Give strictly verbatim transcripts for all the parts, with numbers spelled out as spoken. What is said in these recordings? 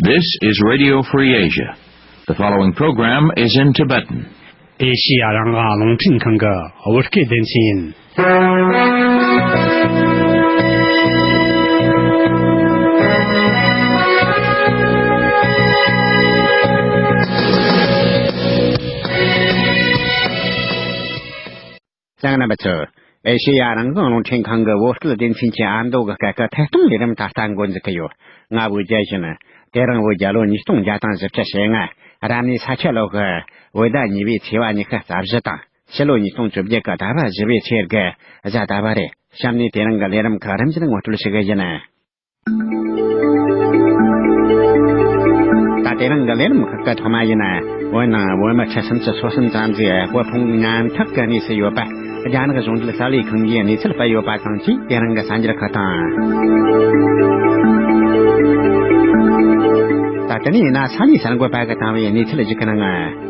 This is Radio Free Asia. The following program is in Tibetan. ཨེ་ཤི་ཡ་རང་དབང་རླུང་འཕྲིན་ཁང་གི་བོད་སྐད་སྡེ་ཚན་ཡིན། གསན་མཁན་རྣམ་པ་ཚོ། ཨེ་ཤེ་ཡ་རང་དབང་རླུང་འཕྲིན་ཁང་གི་བོད་སྐད་སྡེ་ཚན་གྱི་ཨ་མདོ་གི་སྐད་ཀྱི་ཐད་གཏོང་ལས་རིམ་ད་ལྟ་འགོ་འཛུགས་ཀྱི་ཡོད། ང་བོད་རྒྱལ་ཡིན། དེ་རིང་བོད་རྒྱལ་ལོ་ཉིས་སྟོང་བརྒྱ་དང་བཞི་བཅུ་ཞེ་ལྔ། རབ་གནས་ས་ཁྱི་ལོ་གི་བོད་ཟླ་གཉིས་པའི་ཚེས་པ་ཉི་ཤུ་རྩ་བཞི་དང་། ཕྱི་ལོ་ཉིས་སྟོང་བཅོ་བརྒྱད་ཀྱི་ཟླ་བ་བཞི་པའི་ཚེས་དགུ། གཟའ་ཟླ་བ་རེད། གཤམ་ནས་དེ་རིང་གི་ལས་རིམ་ཁག་རིམ་བཞིན་ངོ་སྤྲོད་ཞུ་གི་ཡིན། ད་དེ་རིང་གི་ལས་རིམ་ཁག་གི་ཐོག་མ་ཡིན་ན། བོད་ནང་བོད་མི་ཁྲི་སུམ་ཅུ་སོ་གསུམ་ཙམ་ཞིག་དབུལ་ཕོངས་ཉམ་ཐག་གི་གནས་སུ་ཡོད་པ། རྒྱ་ནག་གཞུང་འབྲེལ་གསར་ལས་ཁང་གིས་གནས་ཚུལ་སྤེལ་ཡོད་པ་དང་བཅས། དེ་རིང་གི་གསར་འགྱུར་ཁག་དང་། ད་དེ་ནས་ཡིན་ན་ས་གནས་གསར་འགོད་པ་གིས་བཏང་བའི་གནས་ཚུལ་ཞིག་གི་ནང་།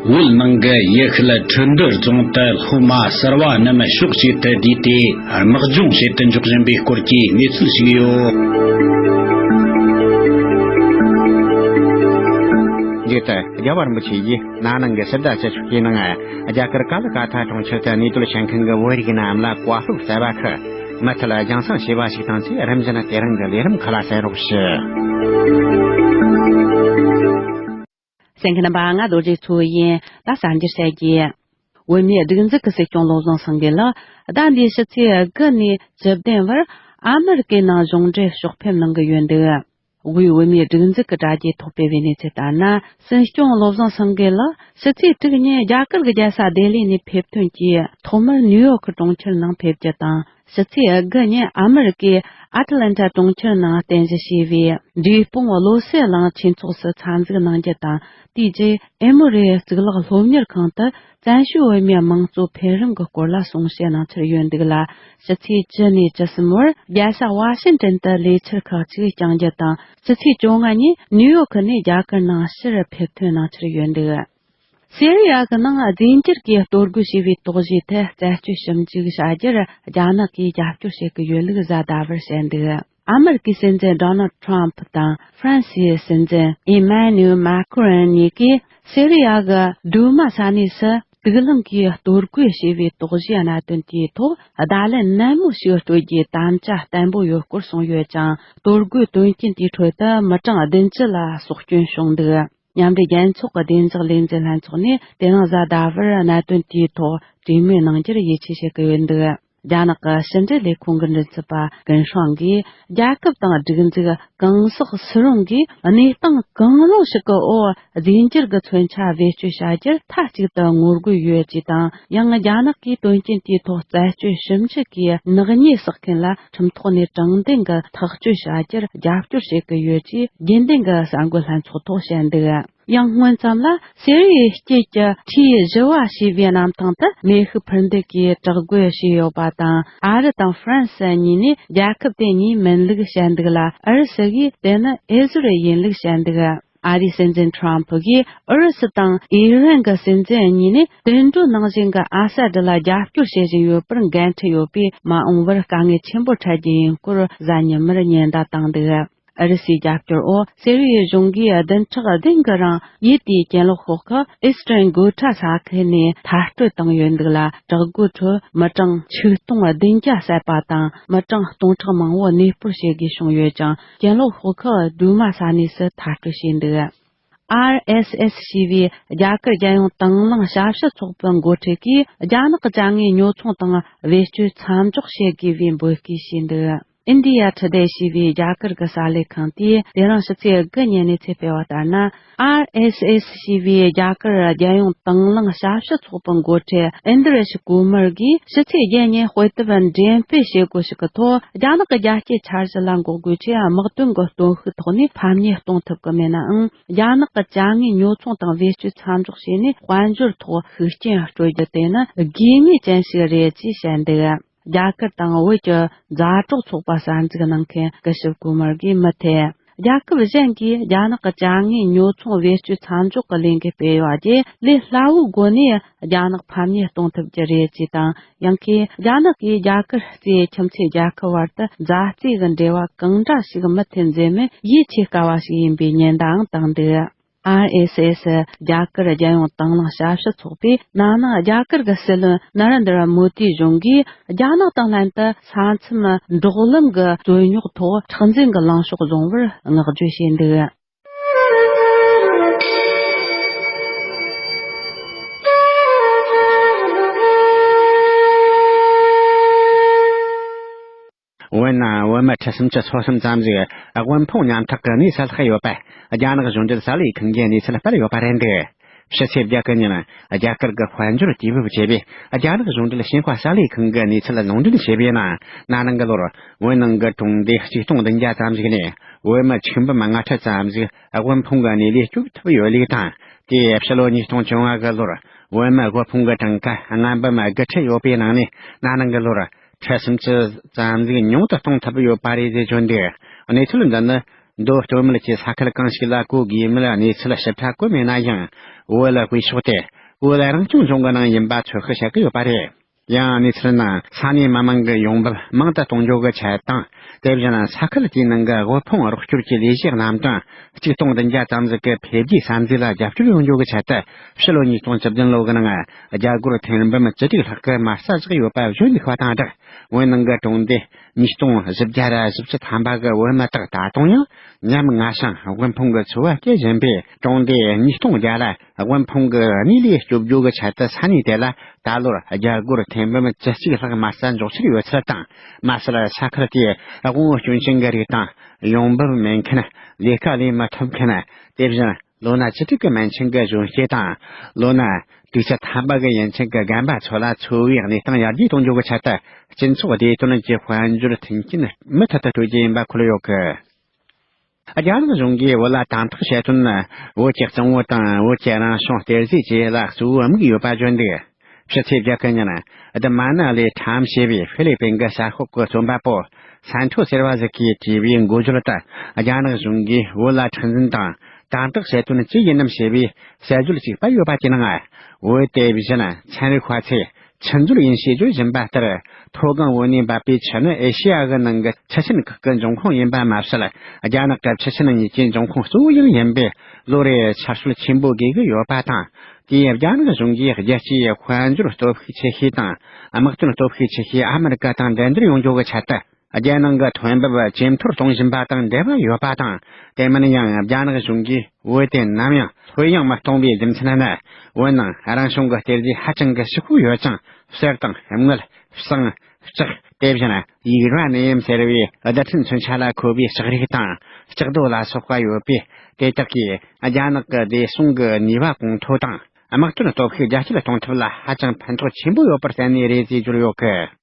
བོད་ནང་གི་ཡུལ་ཤུལ་ཁྲི་འདུ་རྫོང་དུ་སློབ་མ་གསར་བ་རྣམས་ཕྱོགས་གཅིག་ཏུ་བསྡུས་ཏེ། དམག་སྦྱོང་བྱེད་དུ་འཇུག་བཞིན་པའི་སྐོར་གྱི་གནས་ཚུལ་ཞིག་ཡོད། མཇུག་ཏུ་རྒྱལ་བ་རིན་པོ་ཆེ་ཡིས་ན་ནིང་གི་ཕྱི་ཟླ་བཅུ་གཅིག་པའི་ནང་རྒྱ་གར་ཀ་ལི་ཀ་ཐ་གྲོང་ཁྱེར་དུ་གནས་སྡོད་བྱེད་མཁན་གྱི་བོད་རིགས་རྣམས་ལ་བཀའ་སློབ་སྩལ་བ་ཁག་མུ་མཐུད་རྒྱང་སྲིང་བྱས་པ་ཞིག་དང་བཅས། རིམ་བཞིན་དེ་རིང་གི་ལས་རིམ་ཁག་ལ་གསན་རོགས་ཞུ། གསན་མཁན་རྣམ་པ། ང་རྡོ་རྗེ་མཚོ་ཡིན། ད་གསར་འགྱུར་བཤད་རྒྱུ། བོད་མིའི་སྒྲིག་འཛུགས་ཀྱི་སྲིད་སྐྱོང་བློ་བཟང་སེང་གེ་ལགས་ཟླ་འདིའི་ཕྱི་ཚེས་དགུ་ནས་བཅུ་བདུན་བར་ཨ་མི་རི་ཀའི་ནང་གཞུང་འབྲེལ་ཕྱོགས་ཕེབས་གནང་གི་ཡོད་འདུག། དབུས་བོད་མིའི་སྒྲིག་འཛུགས་ཀྱི་དྲ་རྒྱའི་ཐོག་སྤེལ་བའི་གནས་ཚུལ་ལྟར་ན། སྲིད་སྐྱོང་བློ་བཟང་སེང་གེ་ལགས་ཕྱི་ཚེས་དྲུག་ཉིན་རྒྱ་གར་གྱི་རྒྱལ་ས་ལྡི་ལི་ནས་ཕེབས་ཐོན་གྱིས་ཐོག་མར་ནིའུ་ཡོག་གི་གྲོང་ཁྱེར་ནང་ཕེབས་རྒྱུ་དང་། ཕྱི་ཚེས་དགུ་ཉིན་ཨ་མི་རི་ཀའི་ཨ་ཏི་ལན་ཊ་གྲོང་ཁྱེར་ནང་རྟེན་གཞི་བྱས་པའི་འབྲས་སྤུངས་བློ་གསལ་གླིང་ཆོས་ཚོགས་སུ་འཚམས་གཟིགས་གནང་རྒྱུ་དང་། དེའི་རྗེས་ཨེ་མོ་རི་གཙུག་ལག་སློབ་གཉེར་ཁང་དུ་བཙན་བྱོལ་བོད་མིའི་དམངས་གཙོ་འཕེལ་རིམ་གྱི་སྐོར་ལ་གསུང་བཤད་གནང་འཆར་ཡོད་འདུག་ལ། ཕྱི་ཚེས་བཅུ་ནས་བཅུ་གསུམ་བར་རྒྱལ་ས་ཝ་ཤིང་ཏན་དུ་ལས་འཆར་ཁག་ཅིག་བསྐྱང་རྒྱུ་དང་། ཕྱི་ཚེས་བཅོ་ལྔ་ཉིན་ནིའུ་ཡོག་ནས་རྒྱ་གར་ནང་ཕྱིར་ཕེབས་ཐོན་གནང་འཆར་ཡོད་འདུག། སི་རི་ཡ་གི་ནང་རྫས་འགྱུར་གྱི་གཏོར་རྒོལ་བྱས་པའི་དོགས་གཞི་ཐད་རྩད་གཅོད་ཞིབ་འཇུག་བྱ་རྒྱུར་རྒྱ་ནག་གིས་རྒྱབ་སྐྱོར་བྱེད་ཀྱི་ཡོད་ལུགས་གཟའ་ཟླ་བར་བཤད་འདུག། ཨ་མི་རི་ཀའི་སྲིད་འཛིན་ཌོ་ནལ་ཁྲམ་ཕུ་དང་ཧྥ་རན་སིའི་སྲིད་འཛིན་ཨི་མ་ནུ་ཨེལ་མཱ་ཁུ་རོན་གཉིས་ཀས་སི་རི་ཡ་གི་སྦྲུམ་མ་ས་གནས་སུ་དུག་རླངས་ཀྱིས་གཏོར་རྒོལ་བྱས་པའི་དོགས་གཞིའི་གནད་དོན་དེའི་ཐོག་བརྡ་ལན་ནན་མོ་ཞིག་སྤྲོད་རྒྱུའི་དམ་བཅའ་བརྟན་པོ་ཡོད་སྐོར་གསུངས་ཡོད་ཅིང་། གཏོར་རྒོལ་དོན་རྐྱེན་དེའི་ཁྲོད་དུ་མི་གྲངས་བདུན་ཅུ་ལ་སྲོག་སྐྱོན་བྱུང་འདུག། མཉམ་འབྲེལ་རྒྱལ་ཚོགས་ཀྱི་བདེ་འཇགས་ལས་འཛིན་ལྷན་ཚོགས་ནས་དེ་རིང་གཟའ་ཟླ་བར་གནད་དོན་དེའི་ཐོག་གྲོས་མོལ་གནང་རྒྱུར་ཡིད་ཆེས་བྱེད་ཀྱི་ཡོད་འདུག། རྒྱ་ནག་གི་ཕྱི་འབྲེལ་ལས་ཁུངས་ཀྱི་མགྲིན་ཚབ་པ་ཀུན་ཧྲང་གིས། རྒྱལ་ཁབ་དང་སྒྲིག་འཛུགས་གང་ཟག་སུ་རུང་གིས་གནས་སྟངས་གང་རུང་ཞིག་གི་འོག་རྫས་འགྱུར་གྱི་མཚོན་ཆ་བེད་སྤྱོད་བྱ་རྒྱུར་མཐའ་གཅིག་ཏུ་ངོ་རྒོལ་ཡོད་ཅེས་དང་། ཡང་རྒྱ་ནག་གིས་དོན་རྐྱེན་དེའི་ཐོག་རྩད་གཅོད་ཞིབ་འཇུག་གིས་ནག་ཉེས་བསགས་མཁན་ལ་ཁྲིམས་ཐོག་ནས་དྲང་བདེན་གྱི་ཐག་གཅོད་བྱ་རྒྱུར་རྒྱབ་སྐྱོར་བྱེད་ཀྱི་ཡོད་ཅེས་རྒྱུན་ལྡན་གྱི་གསར་འགོད་ལྷན་ཚོགས་ཐོག་བཤད་འདུག། ཡང་སྔོན་ཙམ་ལ་སི་རི་ཡའི་དཀྱིལ་གྱི་ཁྲིའི་བཞི་བ་ཞེས་པའི་གནམ་ཐང་དུ་མེ་ཤུགས་འཕུར་མདེལ་གྱིས་དྲག་རྒོལ་བྱས་ཡོད་པ་དང་། ཨ་རི་དང་ཧྥ་རན་སི་གཉིས་ནས་རྒྱལ་ཁབ་དེ་གཉིས་མིན་ལུགས་བཤད་འདུག་ལ། ཨུ་རུ་སུ་གིས་དེ་ནི་ཨེ་ཟུར་ཡིན་ལུགས་བཤད་འདུག། ཨ་རིའི་སྲིད་འཛིན་ཁྲམ་ཕུ་གིས་ཨུ་རུ་སུ་དང་ཨི་རན་གྱི་སྲིད་འཛིན་གཉིས་ནས་དུད་འགྲོ་ནང་བཞིན་གྱི་ཨ་ས་ཌི་ལ་རྒྱབ་སྐྱོར་བྱེད་བཞིན་ཡོད་པར་འགན་འཁྲི་ཡོད་པས། མ་འོངས་པར་དཀའ་ངལ་ཆེན་པོ་འཕྲད་རྒྱུ་ཡིན་སྐོར་གཟའ་ཉི་མར་ཉེན་བརྡ་བཏང་འདུག། ཨུ་རུ་སུའི་རྒྱབ་སྐྱོར་འོག་སེ་རི་ཡའི་གཞུང་གིས་བདུན་ཕྲག་བདུན་གྱི་རིང་ཡུལ་དེའི་གྱེན་ལོགས་ཤོག་ཁག་ཨི་སི་ཏྲན་རྒོད་ཁྲ་ས་ཁུལ་ནས་མཐར་སྐྲོད་བཏང་ཡོད་འདུག་ལ། དྲག་རྒོལ་ཁྲོད་མི་གྲངས་ཆིག་སྟོང་བདུན་བརྒྱ་བསད་པ་དང་། མི་གྲངས་སྟོང་ཕྲག་མང་བོ་གནས་སྤོར་བྱེད་དགོས་བྱུང་ཡོད་ཅིང་། གྱེན་ལོགས་ཤོག་ཁག་སྦྲུམ་མ་ས་གནས་སུ་མཐར་སྐྲོད་བྱས་འདུག། ཨར་ཨེས་ཨེས་ཞེས་པའི་རྒྱ་གར་རྒྱལ་ཡོངས་དང་བླངས་ཞབས་ཞུ་ཚོགས་པའི་འགོ་ཁྲིད་ཀྱིས་རྒྱ་ནག་གི་ཅ་དངོས་ཉོ་ཚོང་དང་བེད་སྤྱོད་མཚམས་འཇོག་བྱེད་དགོས་པའི་འབོད་སྐུལ་བྱས་འདུག། ཨིན་ཌི་ཡ་ཊུ་ཌེ་ཞེས་པའི་རྒྱ་གར་གྱི་གསར་ལས་ཁང་གིས་དེ་རིང་ཕྱི་ཚེས་དགུ་ཉིན་གནས་ཚུལ་སྤེལ་བ་ལྟར་ན། ཨར་ཨེས་ཨེས་ཞེས་པའི་རྒྱ་གར་རྒྱལ་ཡོངས་དང་བླངས་ཞབས་ཞུ་ཚོགས་པའི་འགོ་ཁྲིད་ཨིན་དྲ་ཤི་ཀུ་མར་གྱིས་ཕྱི་ཚེས་བརྒྱད་ཉིན་དཔེ་དེབ་འགྲེམས་སྤེལ་བྱེད་སྒོ་ཞིག་གི་ཐོག་རྒྱ་ནག་གི་རྒྱལ་གཅེས་འཆར་གཞི་ལ་འགོག་རྒོལ་ཆེད་དམག་དོན་གྱི་གཏོར་ཤུགས་ཐོག་ནས་ཕམ་ཉེས་གཏོང་ཐུབ་ཀྱི་མེད་ནའང་། རྒྱ་ནག་གི་ཅ་དངོས་ཉོ་ཚོང་དང་བེད་སྤྱོད་མཚམས་འཇོག་བྱས་ནས་དཔལ་འབྱོར་ཐོག་ཤུགས་རྐྱེན་སྤྲོད་རྒྱུ་དེ་ནི་དགོས་ངེས་ཅན་ཞིག་རེད་ཅེས་བཤད་འདུག། རྒྱ་གར་དང་བོད་ཀྱི་མཛའ་གྲོགས་ཚོགས་པ་གསར་འཛུགས་གནང་མཁན་སྐུ་ཞབས་ཀུ་མར་གྱིས་མུ་མཐུད། རྒྱལ་ཁབ་གཞན་གྱིས་རྒྱ་ནག་གི་ཅ་དངོས་ཉོ་ཚོང་བེད་སྤྱོད་མཚམས་འཇོག་གི་ལས་འགུལ་སྤེལ་ཡོད་པ་བརྒྱུད། ལས་སླ་བོའི་སྒོ་ནས་རྒྱ་ནག་ཕམ་ཉེས་གཏོང་ཐུབ་རྒྱུ་རེད་ཅེས་དང་། ཡང་ཁོས་རྒྱ་ནག་གིས་རྒྱ་གར་གཙོས་ཁྱིམ་མཚེས་རྒྱལ་ཁབ་བར་དུ་མཛའ་བརྩེ་གི་འབྲེལ་བ་གང་འདྲ་ཞིག་མུ་མཐུད་འཛིན་མིན་ཡིད་ཆེས་དཀའ་བ་ཞིག་ཡིན་པའི་ཉེན་བརྡའང་བཏང་འདུག། ཨར་ཨེས་ཨེས་རྒྱ་གར་རྒྱལ་ཡོངས་དང་བླངས་ཞབས་ཞུ་ཚོགས་པས། ན་ནིང་རྒྱ་གར་གྱི་སྲིད་བློན་ན་རེན་དྲ་མོ་དིའི་གཞུང་གིས་རྒྱ་ནག་དང་ལྷན་དུ་ས་མཚམས་འབྲོག་ལམ་གྱི་རྩོད་རྙོག་ཐོག་མཁྲེགས་འཛིན་གྱི་ལངས་ཕྱོགས་བཟུང་བར་བསྔགས་བརྗོད་བྱས་འདུག། བོད་ནང་བོད་མི་ཁྲི་སུམ་ཅུ་སོ་གསུམ་ཙམ་ཞིག་དབུལ་ཕོངས་ཉམ་ཐག་གི་གནས་སུ་ལྷག་ཡོད་པ། རྒྱ་ནག་གཞུང་འབྲེལ་གསར་ལས་ཁང་གིས་གནས་ཚུལ་སྤེལ་ཡོད་པ་རེད་འདུག། ཕྱི་ཚེས་བརྒྱད་གི་ཉིན། རྒྱ་གར་གྱི་དཔལ་འབྱོར་དུས་བབ་ཅེས་པའི་རྒྱ་ནག་གཞུང་འབྲེལ་ཤིན་ཧྭ་གསར་ལས་ཁང་གིས་གནས་ཚུལ་ལུང་འདྲེན་བྱས་པའི་ནང་། ན་ནིང་གི་ལོར་བོད་ནང་གི་གྲོང་སྡེ་གཅིག་སྟོང་བདུན་བརྒྱ་ཙམ་ཞིག་ནས་བོད་མི་ཆིག་འབུམ་ལྔ་ཁྲི་ཙམ་ཞིག་དབུལ་ཕོངས་ཀྱི་གནས་ལས་སྐྱོབ་ཐུབ་ཡོད་ལུགས་དང་། དེས་ཕྱི་ལོ་ཉིས་སྟོང་བཅོ་ལྔ་གི་ལོར་བོད་མི་དབུལ་ཕོངས་ཀྱི་གྲངས་ཀ་ལྔ་འབུམ་དགུ་ཁྲི་ཡོད་པའི་ནང་ནས། ན་ནིང་གི་ལོར་ཁྲི་སུམ་ཅུ་ཙམ་ཞིག་ཉུང་དུ་གཏོང་ཐུབ་ཡོད་པ་རེད་ཅེས་བརྗོད་འདུག། གནས་ཚུལ་འདི་ནི། མདོ་སྟོད་སྨད་ཀྱི་ས་ཁུལ་གང་ཞིག་ལ་གོ་དགོས་མིན་གནས་ཚུལ་ཞིབ་ཕྲ་བཀོད་མེད་ན་ཡང་། བོད་ལ་དཔེ་ཕྱོགས་ཏེ། བོད་རང་སྐྱོང་ལྗོངས་ཀྱི་ནང་ཡིན་པ་ཚོད་དཔག་བྱེད་ཀྱི་ཡོད་པ་རེད། ཡང་གནས་ཚུལ་ནང་ས་གནས་མི་མང་གི་ཡོང་འབབ་མང་དུ་གཏོང་རྒྱུ་གི་ཆེད་དང་། དེ་བཞིན་ས་ཁུལ་དེའི་ནང་གི་དབུལ་ཕོངས་རོགས་སྐྱོབ་ཀྱི་ལས་གཞི་རྣམ་གྲངས་གཅིག་སྟོང་བདུན་བརྒྱ་ཙམ་ཞིག་གི་འཕེལ་རྒྱས་ས་འཛིན་ལ་རྒྱབ་སྐྱོར་ཡོང་རྒྱུ་གི་ཆེད་དུ། ཕྱི་ལོ་ཉིས་སྟོང་བཅུ་བདུན་ལོ་གི་ནང་རྒྱ་སྒོར་ཐེར་འབུམ་བཅུ་དྲུག་ལྷག་གི་མ་རྩ་བཞག་ཡོད་པ་བརྗོད་འདུག་པ་དང་སྦྲགས། བོད་ནང་གི་གྲོང་སྡེ་ཉིས་སྟོང་བཞི་བརྒྱ་ར་བཞི་བཅུ་ཐམ་པ་གི་བོད་མི་དག་ད་དུང་ཡང་ཉམ་ང་ཞིང་དབུལ་ཕོངས་ཀྱི་འཚོ་བ་སྐྱེལ་བཞིན་པས། གྲོང་སྡེ་ཉིས་སྟོང་བརྒྱ་ལ་དབུལ་ཕོངས་ཀྱི་གནས་ལས་སྐྱོབ་རྒྱུ་གི་ཆེད་དུ་ས་གནས་དེ་ལ་ད་ལོར་རྒྱ་སྒོར་ཐེར་འབུམ་བཅུ་གཅིག་ལྷག་མ་རྩ་འཇོག་འཆར་ཡོད་ཚུལ་དང་། མ་ཟད་ས་ཁུལ་དེའི་དབང་བོ་སྐྱོན་ཅན་གྱི་རིགས་དང་། ཡོང་འབབ་མེད་མཁན། ལས་ཀ་ལས་མི་ཐུབ་མཁན། དེ་བཞིན། ལོ་ན་བཅུ་དྲུག་གི་མན་ཆད་ཀྱི་གཞོན་སྐྱེས་དང་། ལོ་ན་དྲུག་ཅུ་ཐམ་པ་གི་ཡན་ཆད་ཀྱི་རྒན་པ་ཚོ་ལ་འཚོ་བའི་གནས་སྟངས་ཡར་རྒྱས་གཏོང་རྒྱུ་གི་ཆེད་དུ། སྤྱི་ཚོགས་བདེ་དོན་གྱི་དཔལ་འབྱོར་མཐུན་རྐྱེན་མུ་མཐུད་དུ་སྤྲོད་རྒྱུ་ཡིན་པ་འཁོད་ཡོད་གི། རྒྱ་ནག་གཞུང་གིས་བོད་ལ་དམ་དྲག་བྱེད་དོན་ནི། བོད་ཀྱི་གཙང་བོ་དང་བོད་ཀྱི་རང་བྱུང་གཏེར་རྫས་བཅས་ལ་གཙོ་བོ་དམིགས་ཡོད་པ་བརྗོད་འདུག། ཕྱི་ཚེས་བརྒྱད་གི་ཉིན། The Manali Times ཞེས་པའི་ཧྥི་ལི་པིན་གྱི་གསར་ཤོག་གི་རྩོམ་པ་པོ་སན་ཐོ་སེར་བ་ཟིག་གིས་བྲིས་པའི་འགོ་བརྗོད་དུ། རྒྱ་ནག་གཞུང་གིས་བོད་ལ་མཁྲེགས་འཛིན་དང་དམ་དྲག་བྱེད་དོན་ཅི་ཡིན་ནམ་ཞེས་པའི་གསལ་བརྗོད་ཅིག་སྤེལ་ཡོད་པ་དེའི་ནང་། བོད་དེ་བཞིན་ཚན་རིག་པ་ཚོས་ཆུ་མཛོད་ཡིན་ཞེས་བརྗོད་བཞིན་པ་ལྟར། མཐོ་སྒང་བོད་ནས་འབབ་པའི་ཆུ་ནི་ཨེ་ཤེ་ཡ་གི་ནང་གི་ཆུ་ཆེན་ཁག་གི་འབྱུང་ཁུངས་ཡིན་པ་མ་ཟད། རྒྱ་ནག་གི་ཆུ་ཆེན་གཉིས་ཀྱི་འབྱུང་ཁུངས་གཙོ་བོ་ཡང་ཡིན་པས། ལོ་རེར་ཆར་ཞོད་ཆེན་པོ་རྒྱས་ཀྱི་ཡོད་པ་དང་། དེས་རྒྱ་ནག་གཞུང་གིས་རྒྱལ་སྤྱིའི་དཔལ་འབྱོར་སྟོབས་ཤུགས་ཆེ་ཤོས་དང་། དམག་དོན་སྟོབས་ཤུགས་ཆེ་ཤོས་ཨ་མི་རི་ཀ་དང་འགྲན་བསྡུར་ཡོང་རྒྱུ་གི་ཆེད་དུ། རྒྱལ་ནང་གི་ཐོན་འབབ་ཇེ་མཐོར་གཏོང་བཞིན་པ་དང་འབྲེལ་བ་ཡོད་པ་དང་། དེ་མིན་ཡང་རྒྱ་ནག་གཞུང་གིས་བོད་དེ་ནམ་ཡང་ལྷོད་ཡངས་མི་གཏོང་བའི་རྒྱུ་མཚན་ནི། བོད་ནང་རང་བྱུང་གི་གཏེར་རྫས་ཧ་ཅང་གི་ཕྱུག་པོ་ཡོད་ཅིང་། གསེར་དང་དངུལ། ཟངས། ལྕགས། དེ་བཞིན་ཡུ་ར་ནི་ཡམ་ཟེར་བའི་རྡུལ་ཕྲན་མཚོན་ཆ་ལ་མཁོ་བའི་ལྕགས་རིགས་དང་ལྕགས་རྡོ་ལ་སོགས་པ་ཡོད་པས། དེ་དག་གིས་རྒྱ་ནག་གི་བདེ་སྲུང་གི་ནུས་པ་གོང་མཐོ་དང་། དམག་དོན་སྟོབས་ཤུགས་རྒྱ་སྐྱེད་གཏོང་ཐབས་ལ་ཧ་ཅང་ཕན་ཐོགས་ཆེན་པོ་ཡོད་པར་བསྟན་ནས་རེད་ཅེས་བརྗོད་ཡོད་གི།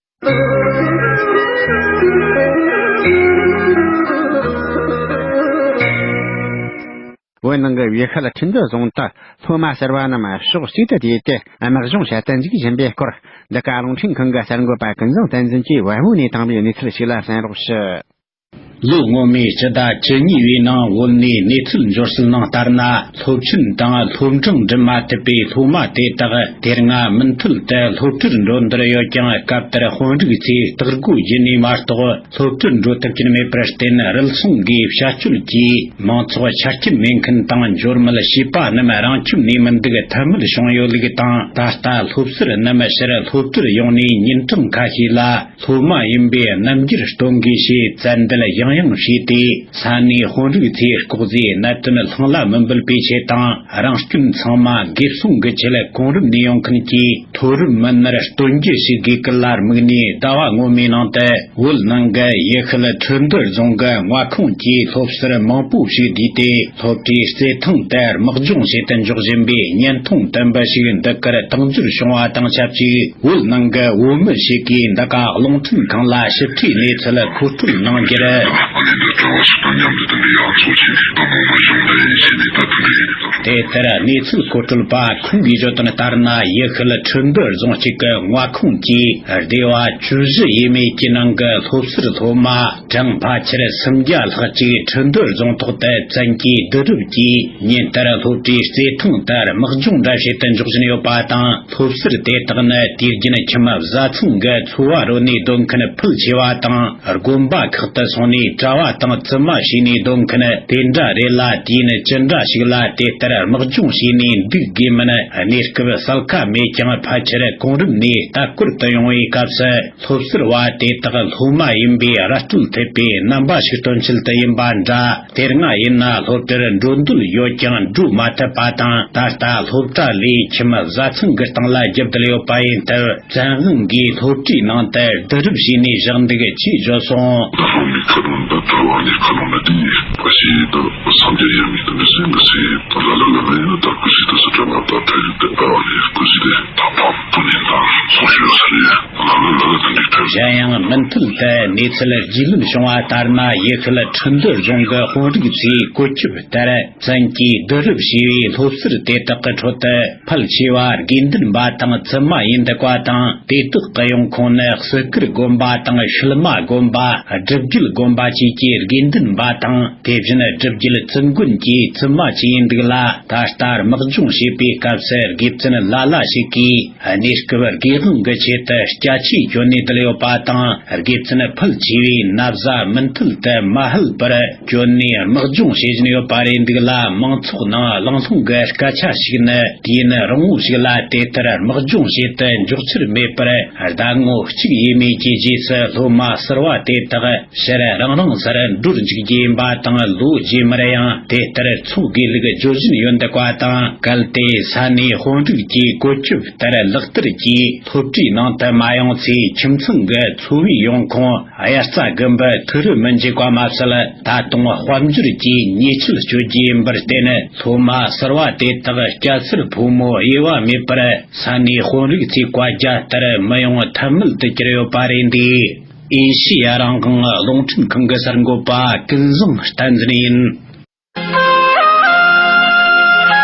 བོད་ནང་གི་ཡུལ་ཤུལ་ཁྲིན་ཏུའུ་རྫོང་དུ་སློབ་མ་གསར་བ་རྣམས་ཕྱོགས་གཅིག་ཏུ་བསྡུས་ཏེ་དམག་སྦྱོང་བྱེད་དུ་འཇུག་བཞིན་པའི་སྐོར། འདི་ག་རླུང་འཕྲིན་ཁང་གི་གསར་འགོད་པ་ཀུན་བཟང་བསྟན་འཛིན་གྱིས་བལ་པོ་ནས་བཏང་བའི་གནས་ཚུལ་ཞིག་ལ་གསན་རོགས་ཞུ། ལོ་སྔོན་མའི་སྤྱི་ཟླ་བཅུ་གཉིས་པའི་ནང་བོད་ནས་གནས་ཚུལ་འབྱོར་སྲིད་ནང་ལྟར་ན། སློབ་ཆེན་དང་སློབ་འབྲིང་འགྲིམ་མ་ཐུབ་པའི་སློབ་མ་དེ་དག་དེ་སྔ་མུ་མཐུད་དུ་སློབ་གྲྭར་འགྲོ་འདོད་ཡོད་ཀྱང་། སྐབས་དེར་དཔོན་རིགས་ཚོས་སྟག་སྒོ་བརྒྱུད་ནས་མ་གཏོགས་སློབ་གྲྭར་འགྲོ་ཐུབ་ཀྱིན་མེད་པར་བརྟེན། རུལ་སུངས་ཀྱི་བྱ་སྤྱོད་ཀྱིས་མང་ཚོགས་ཆ་རྐྱེན་མེད་མཁན་དང་འབྱོར་མེད་བྱིས་པ་རྣམས་རང་ཁྱིམ་ནས་མི་འདུག་ཐབས་མེད་བྱུང་ཡོད་ལུགས་དང་། ད་ལྟ་སློབ་ཟུར་རྣམས་ཕྱིར་སློབ་གྲྭར་ཡོང་ནས་ཉིན་གྲངས་ཁ་ཤས་ལ་སློབ་མ་ཡིན་པའི་རྣམ་འགྱུར་སྟོན་དགོས་ཞེས་བཙན་འདེད་ཡང་ཡང་བྱས་ཏེ། ས་གནས་དཔོན་རིགས་ཚོས་ལྐོག་ཟའི་གནད་དོན་སློང་ལ་མི་འབུལ་བའི་ཆེད་དང་། རང་སྐྱོན་ཚང་མ་སྒེར་སྲུང་གི་ཆེད་གོང་རིམ་ནས་ཡོང་མཁན་གྱི་མཐོ་རིམ་མི་སྣར་སྟོན་རྒྱུ་ཞིག་དགོས་གལ་ལ་དམིགས་ནས། ཟླ་བ་སྔོན་མའི་ནང་དུ་བོད་ནང་གི་ཡུལ་ཤུལ་ཁྲིན་ཏུའུ་རྫོང་གི་མངའ་ཁོངས་ཀྱི་སློབ་ཟུར་མང་པོ་ཞིག་བསྡུས་ཏེ། སློབ་གྲྭའི་རྩེད་ཐང་དུ་དམག་སྦྱོང་བྱེད་དུ་འཇུག་བཞིན་པའི་བརྙན་ཐུང་བཏོན་པ་ཞིག་འདི་གར་བཏང་འཛུལ་བྱུང་བ་དང་ཆབས་ཅིག། བོད་ནང་གི་བོད་མི་ཞིག་གིས་འདི་ག་རླུང་འཕྲིན་ཁང་ལ་ཞིབ་ཕྲའི་གནས་ཚུལ་མཁོ་སྤྲོད་གནང་རྒྱུར། ཨ་ནི་འདི་གྲྭ་བ་སོགས་དང་མཉམ་དུ་དེ་འདྲའི་ཡང་ཚོགས་ཀྱིས་ད་མོ་མ་བྱུང་ལེ་ཡིན་ཞེས་ནས་ད་དེ་འདྲའི་ཡིན། དེ་ལྟར་གནས་ཚུལ་མཁོ་སྤྲོད་པ་ཁོང་གིས་བརྗོད་དོན་ལྟར་ན། ཡུལ་ཤུལ་ཁྲི་འདུ་རྫོང་གཅིག་གི་མངའ་ཁོངས་ཀྱི་སྡེ་བ་བཅུ་བཞི་ཡས་མས་ཀྱི་ནང་གི་སློབ་ཟུར་སློབ་མ་གྲངས་ཕལ་ཆེར་སུམ་བརྒྱ་ལྷག་ཅིག་ཁྲི་འདུ་རྫོང་ཐོག་ཏུ་བཙན་གྱིས་བསྡུ་རུབ་ཀྱིས་ཉིན་ལྟར་སློབ་གྲྭའི་རྩེད་ཐང་དུ་དམག་སྦྱོང་འདྲ་བྱེད་དུ་འཇོག་བཞིན་ཡོད་པ་དང་། སློབ་ཟུར་དེ་དག་ནི་དུས་རྒྱུན་ཁྱིམ་བཟའ་ཚང་གི་འཚོ་བ་རོལ་ནས་སྡོད་མཁན་ཕལ་ཆེ་བ་དང་། དགོན་པ་ཁག་ཏུ་སོང་ནས་གྲྭ་བ་དང་བཙུན་མ་བྱས་ནས་སྡོད་མཁན་དེ་འདྲ་རེད་ལ། དུས་ཡུན་ཅི་འདྲ་ཞིག་ལ་དེ་ལྟར་དམག་སྦྱོང་བྱས་ནས་འདུག་དགོས་མིན་གནས་སྐབས་གསལ་ཁ་མེད་ཀྱང་། ཕལ་ཆེར་གོང་རིམ་ནས་ལྟ་སྐོར་དུ་ཡོང་བའི་སྐབས་སུ། སློབ་ཟུར་བ་དེ་དག་སློབ་མ་ཡིན་པའི་ར་སྤྲོད་ཐེབས་པའི་རྣམ་པ་ཞིག་སྟོན་ཆེད་དུ་ཡིན་པ་འདྲ། དེ་སྔ་ཡིན་ན་སློབ་གྲྭར་འགྲོ་འདོད་ཡོད་ཀྱང་འགྲོ་མ་ཐུབ་པ་དང་། ད་ལྟ་སློབ་གྲྭ་ལས་ཁྱིམ་བཟའ་ཚང་གི་སྟེང་ལ་རྒྱུག་བསྡད་ཡོད་པ་ཡིན་སྟབས། བཙན་དབང་གིས་སློབ་གྲྭའི་ནང་དུ་བསྡུ་རུབ་བྱས་ནས་བཞག་འདུག་ཅེས་བརྗོད་སོང་། ད་སློབ་མའི་ཁ་ལོ་འདི་གྲྭ་བ་ནས་ཁ་ལོ་ན་དེ་ཡིན་པ་ཞིག་ད་སངས་རྒྱས་ཡོད་མེད་དུ་མི་སེམས་མི་སེམས་ད་ལ་ལ་ལ་ལ་ཡིན་ན། ད་སྐུ་ཞིག་ཏུ་སུ་གྲྭ་བ་ད་ཕྲ་ཡུལ་དུ་ཨ་བ་ནས་སྐུ་ཞིག་དེ་ད་ཕམ་དུ་ནས་ད་སོང་ཞོལ་ས་རེད། ལ་ལ་ལ་ལ་དུ་འདུག་ཐལ། གཞན་ཡང་མུ་མཐུད་དུ་གནས་ཚུལ་རྒྱུས་ལོན་བྱུང་བ་ལྟར་ན། ཡུལ་ཤུལ་ཁྲི་འདུ་རྫོང་གི་དཔོན་རིགས་ཚོས་བཀོད་ཁྱབ་ལྟར། བཙན་གྱིས་བསྡུ་རུབ་བྱས་པའི་སློབ་ཟུར་དེ་དག་གི་ཁྲོད་དུ། ཕལ་ཆེ་བ་དགེ་འདུན་པ་དང་བཙུན་མ་ཡིན་འདུག་པ་དང་། དེ་དག་གི་ཡོང་ཁུངས་ནི་གསུར་དཀར་དགོན་པ་དང་ཤུལ་མ་དགོན་པ། སྒྲུབ་བརྒྱུད་དགོན་པ་བཅས་ཀྱི་དགེ་འདུན་པ་དང་། དེ་བཞིན་སྒྲུབ་བརྒྱུད་བཙུན་དགོན་གྱི་བཙུན་མ་བཅས་ཡིན་འདུག་ལ། ད་ལྟ་དམག་སྦྱོང་བྱེད་པའི་སྐབས་སུ་དགེ་བཙུན་ལ་ལ་ཞིག་གིས་གནས་སྐབས་དགེ་དབང་གི་ཆེད་དུ་སྐྱ་ཆས་གྱོན་ནས་བསྡད་ཡོད་པ་དང་། དགེ་བཙུན་ཕལ་ཆེ་བས་ན་བཟའ་མུ་མཐུད་དུ་མ་ཧད་པར་གྱོན་ནས་དམག་སྦྱོང་བྱེད་བཞིན་ཡོད་པ་རེད་འདུག་ལ། མང་ཚོགས་ནང་གླེང་སློང་གི་སྐད་ཆ་ཞིག་ནི། དུས་ཡུན་རིང་བོ་ཞིག་ལ་དེ་ལྟར་དམག་སྦྱོང་བྱེད་དུ་འཇུག་འཆར་མེད་པར། ཟླ་ངོ་གཅིག་ཡས་མས་ཀྱི་རྗེས་སུ་སློབ་མ་གསར་བ་དེ་དག་ཕྱིར་རང་རང་སར་འགྲོར་འཇུག་རྒྱུ་ཡིན་པ་དང་། ལོ་རྗེས་མར་ཡང་དེ་ལྟར་འཚོ་དགོས་ལུགས་བརྗོད་བཞིན་ཡོད་འདུག་པ་དང་། གལ་ཏེ་ས་གནས་དཔོན་རིགས་ཀྱི་བཀོད་ཁྱབ་ལྟར་ལག་བསྟར་གྱིས་སློབ་གྲྭའི་ནང་དུ་མ་ཡོང་ཚེ། ཁྱིམ་ཚང་གི་འཚོ་བའི་ཡོང་ཁུངས་དབྱར་རྩྭ་དགུན་འབུ་ཐུག་རུ་མི་འཇུག་པ་མ་ཟད། ད་དུང་དཔལ་འབྱོར་གྱི་ཉེས་ཆད་གཅོད་རྒྱུ་ཡིན་པར་བརྟེན། སློབ་མ་གསར་བ་དེ་དག་སྐྱ་སེར་ཕོ་མོ་དབྱེ་བ་མེད་པར། ས་གནས་དཔོན་རིགས་ཚོའི་བཀའ་རྒྱ་ལྟར་མི་ཡོང་ཐབས་མེད་དུ་གྱུར་ཡོད་པ་རེད་འདུག་ཨེ་ཤེ་ཡ་རང་དབང་རླུང་འཕྲིན་ཁང་གི་གསར་འགོད་པ་ཀུན་བཟང་བསྟན་འཛིན་ཡིན།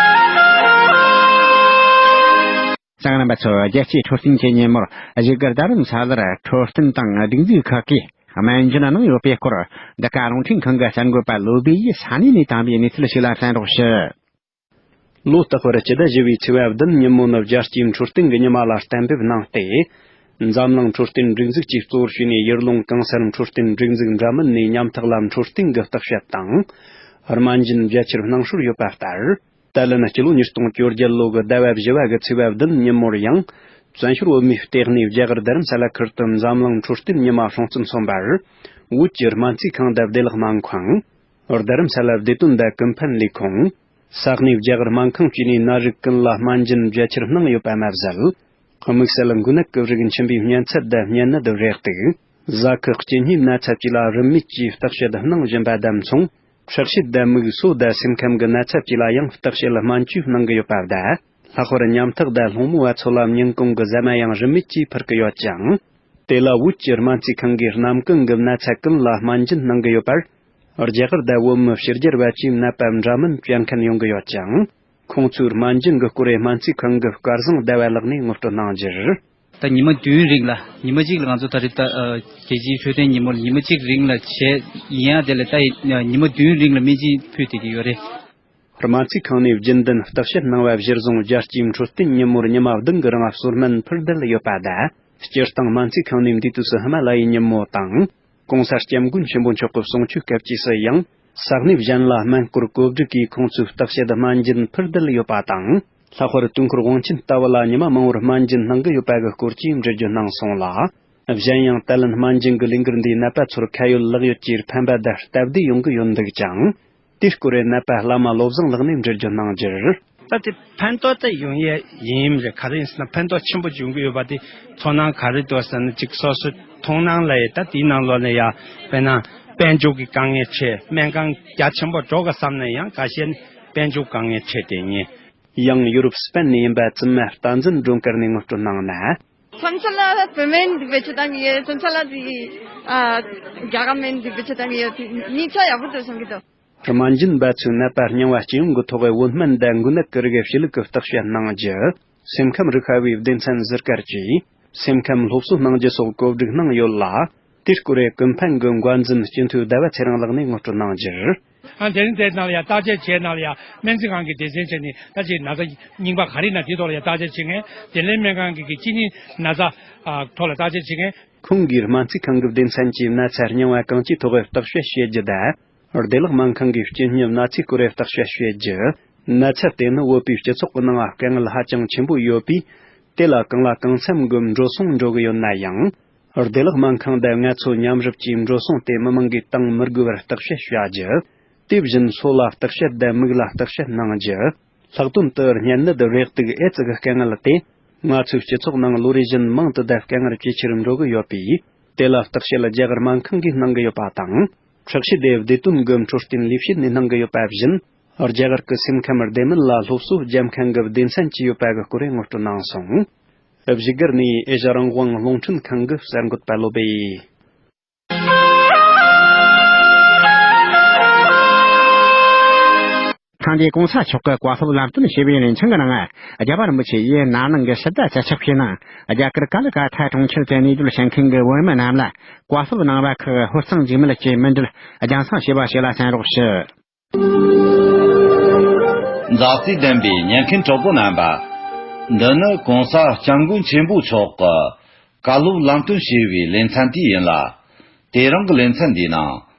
གསན་མཁན་རྣམ་པ་ཚོ། རྒྱལ་སྤྱིའི་འཕྲོད་བསྟེན་གྱི་ཉིན་མོར་བཞུགས་སྒར་རྡ་རམ་ས་ལར་འཕྲོད་བསྟེན་དང་སྒྲིག་འཛུགས་ཁག་གིས་སྨན་སྦྱིན་གནང་ཡོད་པའི་སྐོར། འདི་ག་རླུང་འཕྲིན་ཁང་གི་གསར་འགོད་པ་ལོ་བི་ཡིས་ས་གནས་ནས་བཏང་བའི་གནས་ཚུལ་ཞིག་ལ་གསན་རོགས་ཞུ། ལོ་རྟག་པར་སྤྱི་ཟླ་བཞི་པའི་ཚེས་པ་བདུན་ཉིན་མོ་ནི་རྒྱལ་སྤྱིའི་འཕྲོད་བསྟེན་གྱི་ཉི་མ་ལ་གཏན་འབེབས་གནང་སྟེ། འཛམ་གླིང་འཕྲོད་བསྟེན་སྒྲིག་འཛུགས་ཀྱིས་གཙོ་བོར་བྱས་ནས། ཡུལ་ལུང་གང་སར་འཕྲོད་བསྟེན་སྒྲིག་འཛུགས་འདྲ་མིན་ནས་ཉམ་ཐག་ལ་འཕྲོད་བསྟེན་གྱི་བརྟག་དཔྱད་དང་སྨན་སྦྱིན་རྒྱ་ཆེར་གནང་སྲོལ་ཡོད་པ་ལྟར། ཏཱ་ལན་སྤྱི་ལོ་ཉིས་སྟོང་བཅོ་བརྒྱད་ལོ་གི་ཟླ་བ་བཞི་པ་གི་ཚེས་པ་བདུན་ཉིན་མོར་ཡང་། བཙན་བྱོལ་བོད་མིའི་ལྟེ་གནས་རྒྱ་གར་རྡ་རམ་ས་ལ་ཁུལ་དུ་འཛམ་གླིང་འཕྲོད་བསྟེན་ཉི་མ་སྲུང་བརྩི་མཚོན་པར། བོད་ཀྱི་སྨན་རྩིས་ཁང་དང་བདེ་ལེགས་སྨན་ཁང་། རྡ་རམ་ས་ལ་བདེ་དོན་དང་ཀུན་ཕན་ལས་ཁུངས། ས་གནས་རྒྱ་གར་སྨན་ཁང་བཅས་ནས་ན་རིགས་ཀུན་ལ་སྨན་སྦྱིན་རྒྱ་ཆེར་གནང་ཡོད་པ་མ་ཟད། དམིགས་བསལ་མགོ་ནད་ཀྱི་རིགས་མཆིན་པའི་གཉན་ཚད་དང་གཉན་ནད་རེག་དུག་གཟའ་ཁུ་གཅིན་སྙིའི་ན་ཚ་བཅས་ལ་རིན་མེད་ཀྱིས་བརྟག་དཔྱད་གནང་བཞིན་པ་དང་མཚུངས། ཁྲག་ཤེད་དང་མིག་སོ་དང་སེམས་ཁམས་ཀྱི་ན་ཚ་བཅས་ལ་ཡང་བརྟག་དཔྱད་སྨན་བཅོས་གནང་གི་ཡོད་པ་དང་། ལྷག་པར་ཉམ་ཐག་དང་སློང་མོ་བ་ཚོ་ལ་སྙིང་གོང་གི་ཟ་མ་ཡང་རིན་མེད་ཀྱིས་ཕུལ་གྱི་ཡོད་ཅིང་། དེ་ལ་བོད་ཀྱི་སྨན་རྩིས་ཁང་གིས་རྣམ་ཀུན་གྱི་ན་ཚ་ཀུན་ལ་སྨན་སྦྱིན་གནང་གི་ཡོད་པར། རྒྱ་གར་དང་བོད་མི་ཕྱི་རྒྱལ་བ་བཅས་ནད་པ་འདྲ་མིན་སྤྱད་མཁན་ཡོང་གི་ཡོད་ཅིང་། ཁོང་ཚོས་སྨན་སྦྱིན་གྱི་སྐོར་སྨན་རྩིས་ཁང་གི་སྐལ་བཟང་ཟླ་བ་ལགས་ནས་ངོ་སྤྲོད་གནང་རྒྱུར། ད་ཉི་མ་བདུན་རིང་ལ། ཉི་མ་གཅིག་ལ་ང་ཚོ་ད་རེས་ད་ཨ་རྒྱལ་སྤྱིའི་འཕྲོད་བསྟེན་ཉིན་མོར་ཉི་མ་གཅིག་རིང་ལ་བྱས་ཡིན་ཡང་། དེ་ལ་ད་ཉི་མ་བདུན་རིང་ལ་སྨན་སྦྱིན་ཕུལ་བསྡད་ཀྱི་ཡོད་རེད། སྨན་རྩིས་ཁང་ནས་རྒྱུན་ལྡན་བརྟག་དཔྱད་གནང་བ་གཞིར་བཟུང་། རྒྱལ་སྤྱིའི་འཕྲོད་བསྟེན་ཉིན་མོར་ཉི་མ་བདུན་གྱི་རིང་གསོལ་སྨན་ཕུལ་བསྡད་ཡོད་པ་དང་། སྤྱིར་བཏང་སྨན་རྩིས་ཁང་ནས་འདས་དུས་སུ་ཧི་མ་ལ་ཡའི་ཉིན་མོ་དང་། གོང་ས་སྐྱབས་མགོན་ཆེན་པོ་མཆོག་གི་གསུང་ཆོས་སྐབས་ཀྱི་སུ་ཡང་། ས་གནས་གཞན་ལ་སྨན་སྐོར་བཀོད་སྒྲིག་གིས་ཁོང་ཚོས་བརྟག་དཔྱད་སྨན་སྦྱིན་ཕུལ་བསྡད་ཡོད་པ་དང་། ལྷག་པར་དུས་འཁོར་དབང་ཆེན་ལྟ་བུ་ལ་ཉི་མ་མང་བོར་སྨན་སྦྱིན་གནང་གི་ཡོད་པ་གི་སྐོར་གྱི་འགྲེལ་བརྗོད་གནང་སོང་ལ། གཞན་ཡང་། ཏཱ་ལན་སྨན་སྦྱིན་གྱི་ལས་འགུལ་འདིས་ནད་པ་ཚོར་ཁ་ཡོད་ལག་ཡོད་ཀྱི་ཕན་པ་དང་སྟབས་བདེ་ཡོང་གི་ཡོད་འདུག་ཅིང་། དེའི་སྐོར་ནད་པ་བླ་མ་བློ་བཟང་ལགས་ནས་འགྲེལ་བརྗོད་གནང་རྒྱུར། ད་དེ་ཕན་ཐོགས་ད་ཡོང་ཡས་ཡིན་རེད། ག་རེ་ཡིན་ཟེར་ན། ཕན་ཐོགས་ཆེན་པོ་ཡོང་གི་ཡོད་པ་དེ་ཚོར་སྣང་ག་རེ་འདུག་ཟེར་ན། ཅིག་སོ་སོའི་མཐོང་སྣང་ལ་ཡ། ད་དེའི་ནང་ལོགས་ནས་ཡ། དཔེར་ན་དཔལ་འབྱོར་གྱི་དཀའ་ངལ་འཕྲད། སྨན་ཁང་རྒྱ་ཆེན་པོ་འགྲོ་དགོས་བསམ་ན་ཡང་། འགའ་ཤས་ནི་དཔལ་འབྱོར་དཀའ་ངལ་འཕྲད་དེ་ཉིད། ཡང་ཡུ་རོབ་སི་པན་ནས་ཡིན་པ་བཙུན་མ་བསྟན་འཛིན་སྒྲོལ་དཀར་ནས་ངོ་སྤྲོད་གནང་ན། མཚམས་མཚམས་ལ་བོད་སྨན་འདི་བེད་སྤྱོད་བཏང་གི་ཡོད། མཚམས་མཚམས་ལ་དེ་ཨ་རྒྱ་གར་སྨན་འདི་བེད་སྤྱོད་བཏང་གི་ཡོད། དེ་གཉིས་ཆ་ཡག་པོ་འདུག་བསམ་གྱི་འདུག། རྨ་འབྱིན་པ་ཚོའི་ནད་པ་རྙིང་བ་སྐྱེ་ཡོང་གི་ཐོག་བོད་སྨན་དང་འགོས་ནད་ཀྱི་རིགས་ཞི་ལུགས་ཀྱི་བརྟག་དཔྱད་གནང་རྒྱུ། སེམས་ཁམས་རིག་པ་བའི་སྡེ་ཚན་ཟུར་བཀར་གྱིས་སེམས་ཁམས་སློབ་གསོ་གནང་རྒྱུ་སོགས་གོ་སྒྲིག་གནང་ཡོད་ལ། དེའི་སྐོར་ཀུན་ཕན་གྱི་འགོ་འཛིན་སྤྱི་འཐུས་ཟླ་བ་ཚེ་རིང་ལགས་ནས་ངོ་སྤྲོད་གནང་རྒྱུར། ཨ་དེ་རིང་དེ་ནང་ལ་ཡང་བརྟག་དཔྱད་བྱས་ནང་ལ་ཡང་སྨན་རྩིས་ཁང་གི་སྡེ་ཚན་བྱས་ནས་ད་ཅིག་ན་ཚ་རྙིང་པ་ག་རེ་ཡིན་ན་དེའི་ཐོག་ལ་ཡང་བརྟག་དཔྱད་བྱེད་མཁན། དེ་ལས་སྨན་ཁང་གི་གི་གཅིན་སྙི་ན་ཚ་ཨ་ཐོག་ལ་བརྟག་དཔྱད་བྱེད་མཁན། ཁོང་གིས་སྨན་རྩིས་ཁང་གི་སྡེ་ཚན་གྱིས་ན་ཚ་རྙིང་བ་གང་ཅིའི་ཐོག་བརྟག་དཔྱད་བྱེད་རྒྱུ་དང་། བདེ་བླག་སྨན་ཁང་གིས་གཅིན་སྙི་ན་ཚའི་སྐོར་བརྟག་དཔྱད་བྱེད་རྒྱུ། ན་ཚ་དེ་ནི་བོད་པའི་སྤྱི་ཚོགས་ཀྱི་ནང་དཀའ་ངལ་ཧ་ཅང་ཆེན་པོ་ཡོད་པས། དེ་ལ་གང་ལ་གང་འཚམ་གྱི་འགྲོ་སོང་འགྲོ་གི་ཡོད་ན་ཡང་། བདེ་བླག་སྨན་ཁང་དང་ང་ཚོ་མཉམ་རུབ་ཀྱིས་འགྲོ་སོང་དེ་མི་མང་གིས་བཏང་མི་དགོས་པར་བརྟག་དཔྱད་བྱ་རྒྱུ། དེ་བཞིན་སོ་ལ་བརྟག་དཔྱད་དང་མིག་ལ་བརྟག་དཔྱད་གནང་རྒྱུ། ལྷག་དོན་དུ་གཉན་ནད་རེག་དུག་ཨེ་ཙི་གི་དཀའ་ངལ་དེ་ང་ཚོའི་སྤྱི་ཚོགས་ནང་ལོ་རེ་བཞིན་མང་དུ་དང་དཀའ་ངལ་ཇེ་ཆེར་འགྲོ་གི་ཡོད་པས། དེ་ལ་བརྟག་དཔྱད་རྒྱ་གར་སྨན་ཁང་གིས་གནང་གི་ཡོད་པ་དང་། ཁྲག་ཤེད་དེ་བདེ་དོན་གྱི་འཕྲོད་བསྟེན་ལས་བྱེད་ནས་གནང་གི་ཡོད་པ་བཞིན། རྒྱ་གར་གྱི་སེམས་ཁམས་བདེ་སྨན་ལ་སློབ་གསོ་རྒྱབ་མཁན་གྱི་སྡེ་ཚན་གྱི་ཡོད་པ་གི་སྐོར་ངོ་སྤྲོད་གནང་སོང་། བཞུགས་སྒར་ནས་ཨེ་ཤ་རང་དབང་རླུང་འཕྲིན་ཁང་གི་གསར་འགོད་པ་བློ་སྦེ། ཐེངས་འདིའི་གོང་ས་མཆོག་གི་བཀའ་སློབ་ལམ་སྟོན་ཞེས་པའི་ལེ་ཚན་གྱི་ནང་། རྒྱལ་བ་རིན་པོ་ཆེ་ཡིས་ན་ནིང་གི་ཕྱི་ཟླ་བཅུ་གཅིག་པའི་ནང་རྒྱ་གར་ཀ་ལི་ཀ་ཐ་གྲོང་ཁྱེར་དུ་གནས་སྡོད་བྱེད་མཁན་གྱི་བོད་མི་རྣམས་ལ་བཀའ་སློབ་གནང་བ་ཁག་ཧོར་གཙང་འཇིགས་མེད་ཀྱི་མི་འབྲེལ་རྒྱང་སྲིང་ཞེས་པ་ཞིག་ལ་གསན་རོགས་ཞུ། མཛའ་བརྩེ་ལྡན་པའི་ཉན་མཁན་གྲོགས་པོ་རྣམ་པ། འདི་ནི་གོང་ས་སྐྱབས་མགོན་ཆེན་པོ་མཆོག་གི་བཀའ་སློབ་ལམ་སྟོན་ཞེས་པའི་ལེ་ཚན་དེ་ཡིན་ལ། དེ་རིང་གི་ལེ་ཚན་འདིའི་ནང་།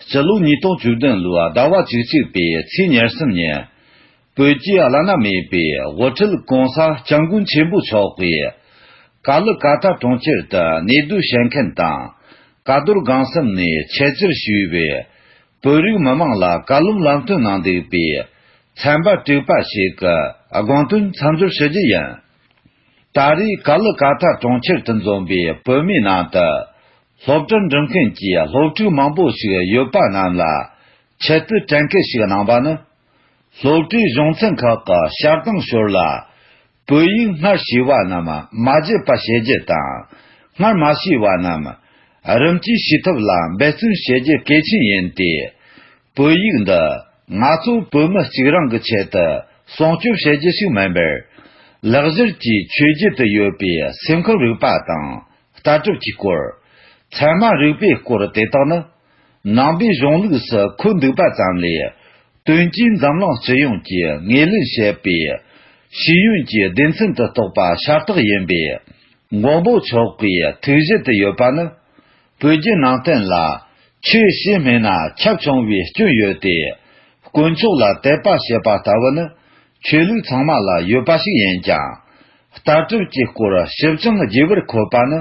སྤྱི་ལོ་ཉིས་སྟོང་བཅུ་བདུན་ལོའི་ཟླ་བ་བཅུ་གཅིག་པའི་ཚེས་ཉེར་གསུམ་ཉིན། བོད་ཀྱི་བླ་ན་མེད་པའི་དབུ་ཁྲིད་གོང་ས་སྐྱབས་མགོན་ཆེན་པོ་མཆོག་གིས། ཀ་ལི་ཀ་ཐ་གྲོང་ཁྱེར་དུ་གནས་སྡོད་བྱེད་མཁན་དང་། ཀ་རྡོར་སྒང་གསུམ་ནས་ཆེད་བཅར་ཞུས་པའི། བོད་རིགས་མི་མང་ལ་བཀའ་སློབ་ལམ་སྟོན་གནང་འདུག་པས། ཚན་པ་དྲུག་པ་ཞིག་གི་དགོངས་དོན་མཚམས་སྦྱོར་ཞུ་རྒྱུ་ཡིན། ད་རེས་ཀ་ལི་ཀ་ཐ་གྲོང་ཁྱེར་དུ་འཛོམས་པའི་བོད་མིའི་ནང་དུ། སློབ་གྲྭར་འགྲིམ་མཁན་གྱི་སློབ་ཕྲུག་མང་པོ་ཞིག་ཡོད་པ་རྣམས་ལ། ཆེད་དུ་དྲན་སྐུལ་ཞིག་གནང་བ་ནི། སློབ་གྲྭའི་གཞུང་ཚན་ཁག་གི་བཤད་སྟངས་ཞོར་ལ། བོད་ཡིག་སྔར་ཤེས་པ་རྣམས་མ་བརྗེད་པ་བྱེད་རྒྱུ་དང་། སྔར་མ་ཤེས་པ་རྣམས་རིམ་གྱིས་ཤེས་ཐབས་ལ་འབད་བརྩོན་བྱེད་རྒྱུ་གལ་ཆེན་ཡིན་ཏེ། བོད་ཡིག་འདི་ང་ཚོ་བོད་མི་གཅིག་རང་གི་ཆེད་དུ་སྲུང་སྐྱོབ་བྱེད་རྒྱུ་ཞིག་མིན་པར། ལག་བསྟར་གྱི་ཆོས་བརྒྱུད་དུ་ཡོད་པའི་སེམས་ཁམས་རིག་པ་དང་། ལྟ་གྲུབ་ཀྱི་སྐོར། ཚད་མ་རིག་པའི་སྐོར་དེ་དག་ནི། ནང་པའི་གཞུང་ལུགས་སུ་འཁོད་འདུག་པ་ཙམ་ལས། དོན་གྱིས་འཛམ་གླིང་སྤྱི་ཡོངས་ཀྱིས་ངོས་ལེན་བྱེད་པའི་ཤེས་ཡོན་གྱི་སྡེ་ཚན་དུ་གཏོགས་པ་ཤ་སྟག་ཡིན་པས། མགོན་པོ་མཆོག་གི་ཐུགས་བཞེད་དུ་ཡོད་པ་ནི། བོད་བརྒྱུད་ནང་བསྟན་ལ་ཆོས་ཞེས་སྨྲས་ན་ཁྱབ་ཆུང་བའི་སྐྱོན་ཡོད་དེ། དཀོན་མཆོག་ལ་དད་པ་བྱེད་པ་ལྟ་བུ་ནི་ཆོས་ལུགས་ཚང་མ་ལ་ཡོད་པ་ཞིག་ཡིན་ཀྱང་། ལྟ་གྲུབ་ཀྱི་སྐོར་ཞིབ་ཅིང་རྒྱས་པར་འཁོད་པ་ནི།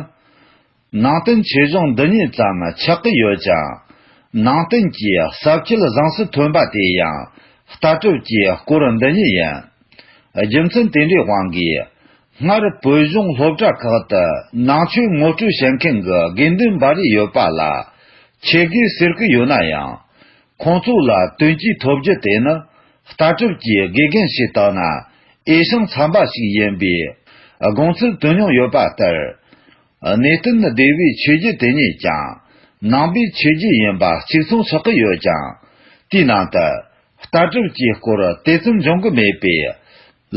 ནང་བསྟན་ཆོས་གཞུང་འདི་ཉིད་ཙམ་ཆགས་ཀྱི་ཡོད་ཀྱང་། ནང་བསྟན་གྱི་ཟབ་ཁྱད་གཟེངས་སུ་ཐོན་པ་དེ་ཡང་ལྟ་གྲུབ་ཀྱི་སྐོར་འདི་ཉིད་ཡིན། རྒྱུ་མཚན་དེ་འདྲའི་དབང་གིས། སྔར་བོད་གཞུང་སློབ་གྲྭ་ཁག་ཏུ་ནང་ཆོས་ངོ་སྤྲོད་བྱེད་མཁན་གྱི་དགེ་འདུན་པ་རེ་ཡོད་པ་ལ་ཆེ་དགེ་ཟེར་གྱི་ཡོད་ན་ཡང་། ཁོང་ཚོ་ལ་དོན་གྱིས་ཐོབ་རྒྱུ་དེ་ནི་ལྟ་གྲུབ་ཀྱི་དགེ་རྒན་ཞིག་བཏང་ན་འོས་ཤིང་འཚམ་པ་ཞིག་ཡིན་པའི་དགོངས་ཚུལ་བཏོན་མྱོང་ཡོད་པ་ལྟར། གནས་བརྟན་སྡེ་བའི་ཆོས་བརྒྱུད་དེ་ཉིད་ཀྱང་ནང་པའི་ཆོས་བརྒྱུད་ཡིན་པ་གཅིག་མཚུངས་ཆགས་ཀྱི་ཡོད་ཀྱང་། དེའི་ནང་དུ་ལྟ་གྲུབ་ཀྱི་སྐོར་དེ་ཙམ་འབྱུང་གི་མེད་པས།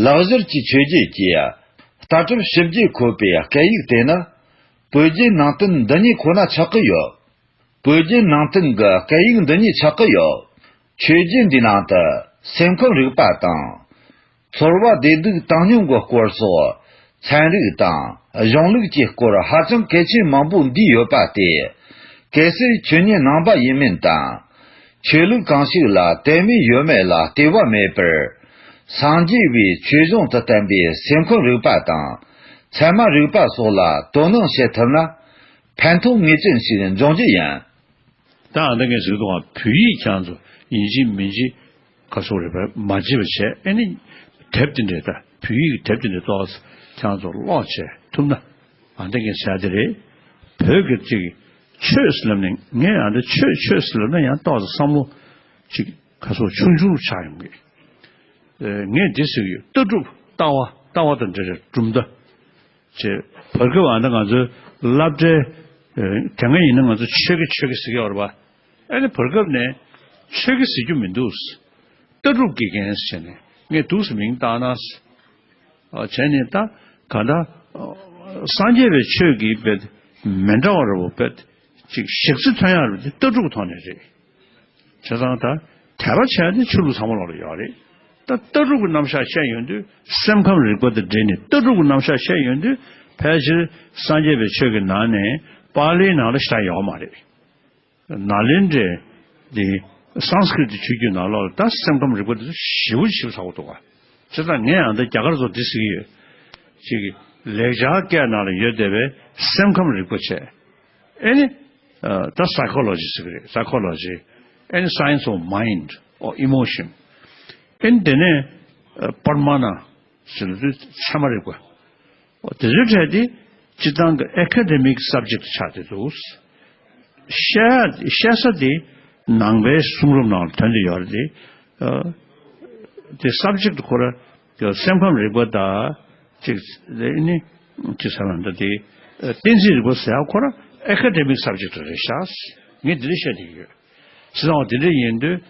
ལག་བསྟར་གྱི་ཆོས་བརྒྱུད་ཀྱིས་ལྟ་གྲུབ་ཞིབ་རྒྱས་འཁོད་པའི་སྐད་ཡིག་དེ་ནི་བོད་བརྒྱུད་ནང་བསྟན་འདི་ཉིད་ཁོ་ན་ཆགས་ཀྱི་ཡོད། བོད་བརྒྱུད་ནང་བསྟན་གྱི་སྐད་ཡིག་འདི་ཉིད་ཆགས་ཀྱི་ཡོད། ཆོས་བརྒྱུད་འདིའི་ནང་དུ་སེམས་ཁམས་རིག་པ་དང་། ཚོར་བ་བདེ་སྡུག་བཏང་སྙོམས་ཀྱི་སྐོར་སོགས་ཚན་རིག་དང་གཞུང་ལུགས་ཀྱི་སྐོར་ཧ་ཅང་གལ་ཆེན་མང་པོ་འདུས་ཡོད་པ་སྟེ། གལ་སྲིད་ཆོས་ཉིད་ནང་པ་ཡིན་མིན་དང་། ཆོས་ལུགས་གང་ཞིག་ལ་དད་མོས་ཡོད་མེད་ལ་ལྟོས་པ་མེད་པར། སངས་རྒྱས་པའི་ཆོས་གཞུང་དུ་བསྟན་པའི་སེམས་ཁམས་རིག་པ་དང་ཚད་མ་རིག་པ་སོགས་ལ་དོ་སྣང་བྱེད་ཐུབ་ན། ཕན་ཐོགས་ངེས་ཅན་ཞིག་འབྱུང་རྒྱུ་ཡིན། ད་ཨ་འདི་ངས་ཟེར་དུས་བོད་ཡིག་ཁྱེད་ཚོ་ཡིན་གཅིག་མིན་གཅིག་ག་སོགས་རེད་པས་མ་བརྗེད་པ་བྱས། ཨེ་ནི་དེབ་དེ་འདྲས་ད་བོད་ཡིག་གི་དེབ་དེ་འདྲས་ཏོག་ཙམ་ཁྱེད་ཚོ་ཀློག་བྱས་ཐུབ་ན། ཨ་འདི་ངས་ཟེར་དེ་རེད། བོད་ཀྱི་གཅིག་ཆོས་ཟེར་ལབ་ནས་ངས་ཨ་འདི་ཆོས་ཆོས་ཟེར་ལབ་ན་ཡང་ཏོག་ཙམ་བསམ་བློ་གཅིག་ག་སོགས་ཆུང་ཆུང་རུ་ཆགས་ཡོང་གི། ཨེ་ངས་འདི་ཟེར་གི་ཡོད། ལྟ་གྲུབ་ལྟ་བ་ལྟ་བ་དང་འབྲེལ་བའི་གྲུབ་མཐའ། ཅེས་བར་སྐབས་ཨ་ད་ང་ཚོའི་སློབ་གྲྭའི་དེ་སྔ་ཡིན་ན་ང་ཚོ་ཆོས་དགེ་ཆོས་དགེ་ཟེར་གྱི་ཡོད་རེད་པ། ཨ་ནི་བར་སྐབས་ནས་ཆོས་དགེ་ཟེར་རྒྱུ་མི་འདུག་ལྟ་གྲུབ་དགེ་རྒན་ཟེར་ནས་ངས་འདུག་སེ་མིང་བཏགས་ན། བྱས་ནས་ད་ག་ད་སངས་རྒྱས་པའི་ཆོས་ཀྱི་བེད་མི་འདྲ་བ་རེ་བོ་བེད་ཅིག་ཞག་རྩི་ཐོན་ཡག་རེད་དེ་ལྟ་གྲུབ་ཐོག་ནས་རེད། བྱས་ཙང་ད་དད་པ་བྱས་ཏེ་ཆོས་ལུགས་ཚང་མ་ལོག་ལ་ཡོད་རེད། ད་ལྟ་གྲུབ་ཀྱི་རྣམ་གཞག་བཤད་ཡོང་དུས་སེམས་ཁམས་རིག་པ་དང་འབྲེལ་ནས་ལྟ་གྲུབ་ཀྱི་རྣམ་གཞག་བཤད་ཡོང་དུས་ཕལ་ཆེར་སངས་རྒྱས་པའི་ཆོས་ཀྱི་ནང་ནས་པཱ་ལིའི་ནང་ལ་ཞེ་དྲག་ཡོད་མ་རེད། ནཱ་ལེནྡྲའི་འདི་སཾ་སྐྲྀ་ཏ་ཆོས་བརྒྱུད་ནང་ལོགས་ལ་ད་སེམས་ཁམས་རིག་པ་འདི་ཚོ་ཞེ་པོ་ཞིབ་ཚགས་པོ་འདུག་ག་བྱས་ཙང་ངས་ཡང་ད་རྒྱ་གར་ཚོ་འདི་ཟེར་གྱི་ཡོད། ཅིག་ལེགས་སྦྱར་སྐད་ནང་ལ་ཡོད་བསྡད་པའི་སེམས་ཁམས་རིག་པ་བྱས། ཨེ་ནི། ཨ། ད་psychology ཟེར་གི་རེད། psychology ཨེ་ནི་science of mind or emotion ཨེ་ནི་དེ་ནས་ཨ། པར་མ་ན་ཟེར་དུས་ཚད་མ་རིག་པ། འོ་དེ་ཚོའི་གྲས་དེ་སྤྱིར་བཏང་གི་academic subject ཆགས་བསྡད་འདུག་བཤད་བཤད་ས་དེ་ནང་པའི་གསུང་རབ་ནང་ལ་ཐོན་བསྡད་ཡོད་རེད་དེ། ཨ། དེ་subject ཁོ་ར་སེམས་ཁམས་རིག་པ་དང་ཅིག་ཨེ་ནི་ཅིག་ཟེར་ན་འདྲ་དེ་ཨ། གཏན་ཚིགས་རིག་པ་ཟེར་ཡག་ཁོ་ར་academic subject རེད་ཤག་ངས་འདི་འདྲ་བཤད་བསྡད་ཀྱི་ཡོད། བྱས་ཙང་འོ་དེ་འདྲ་ཡིན་དུས།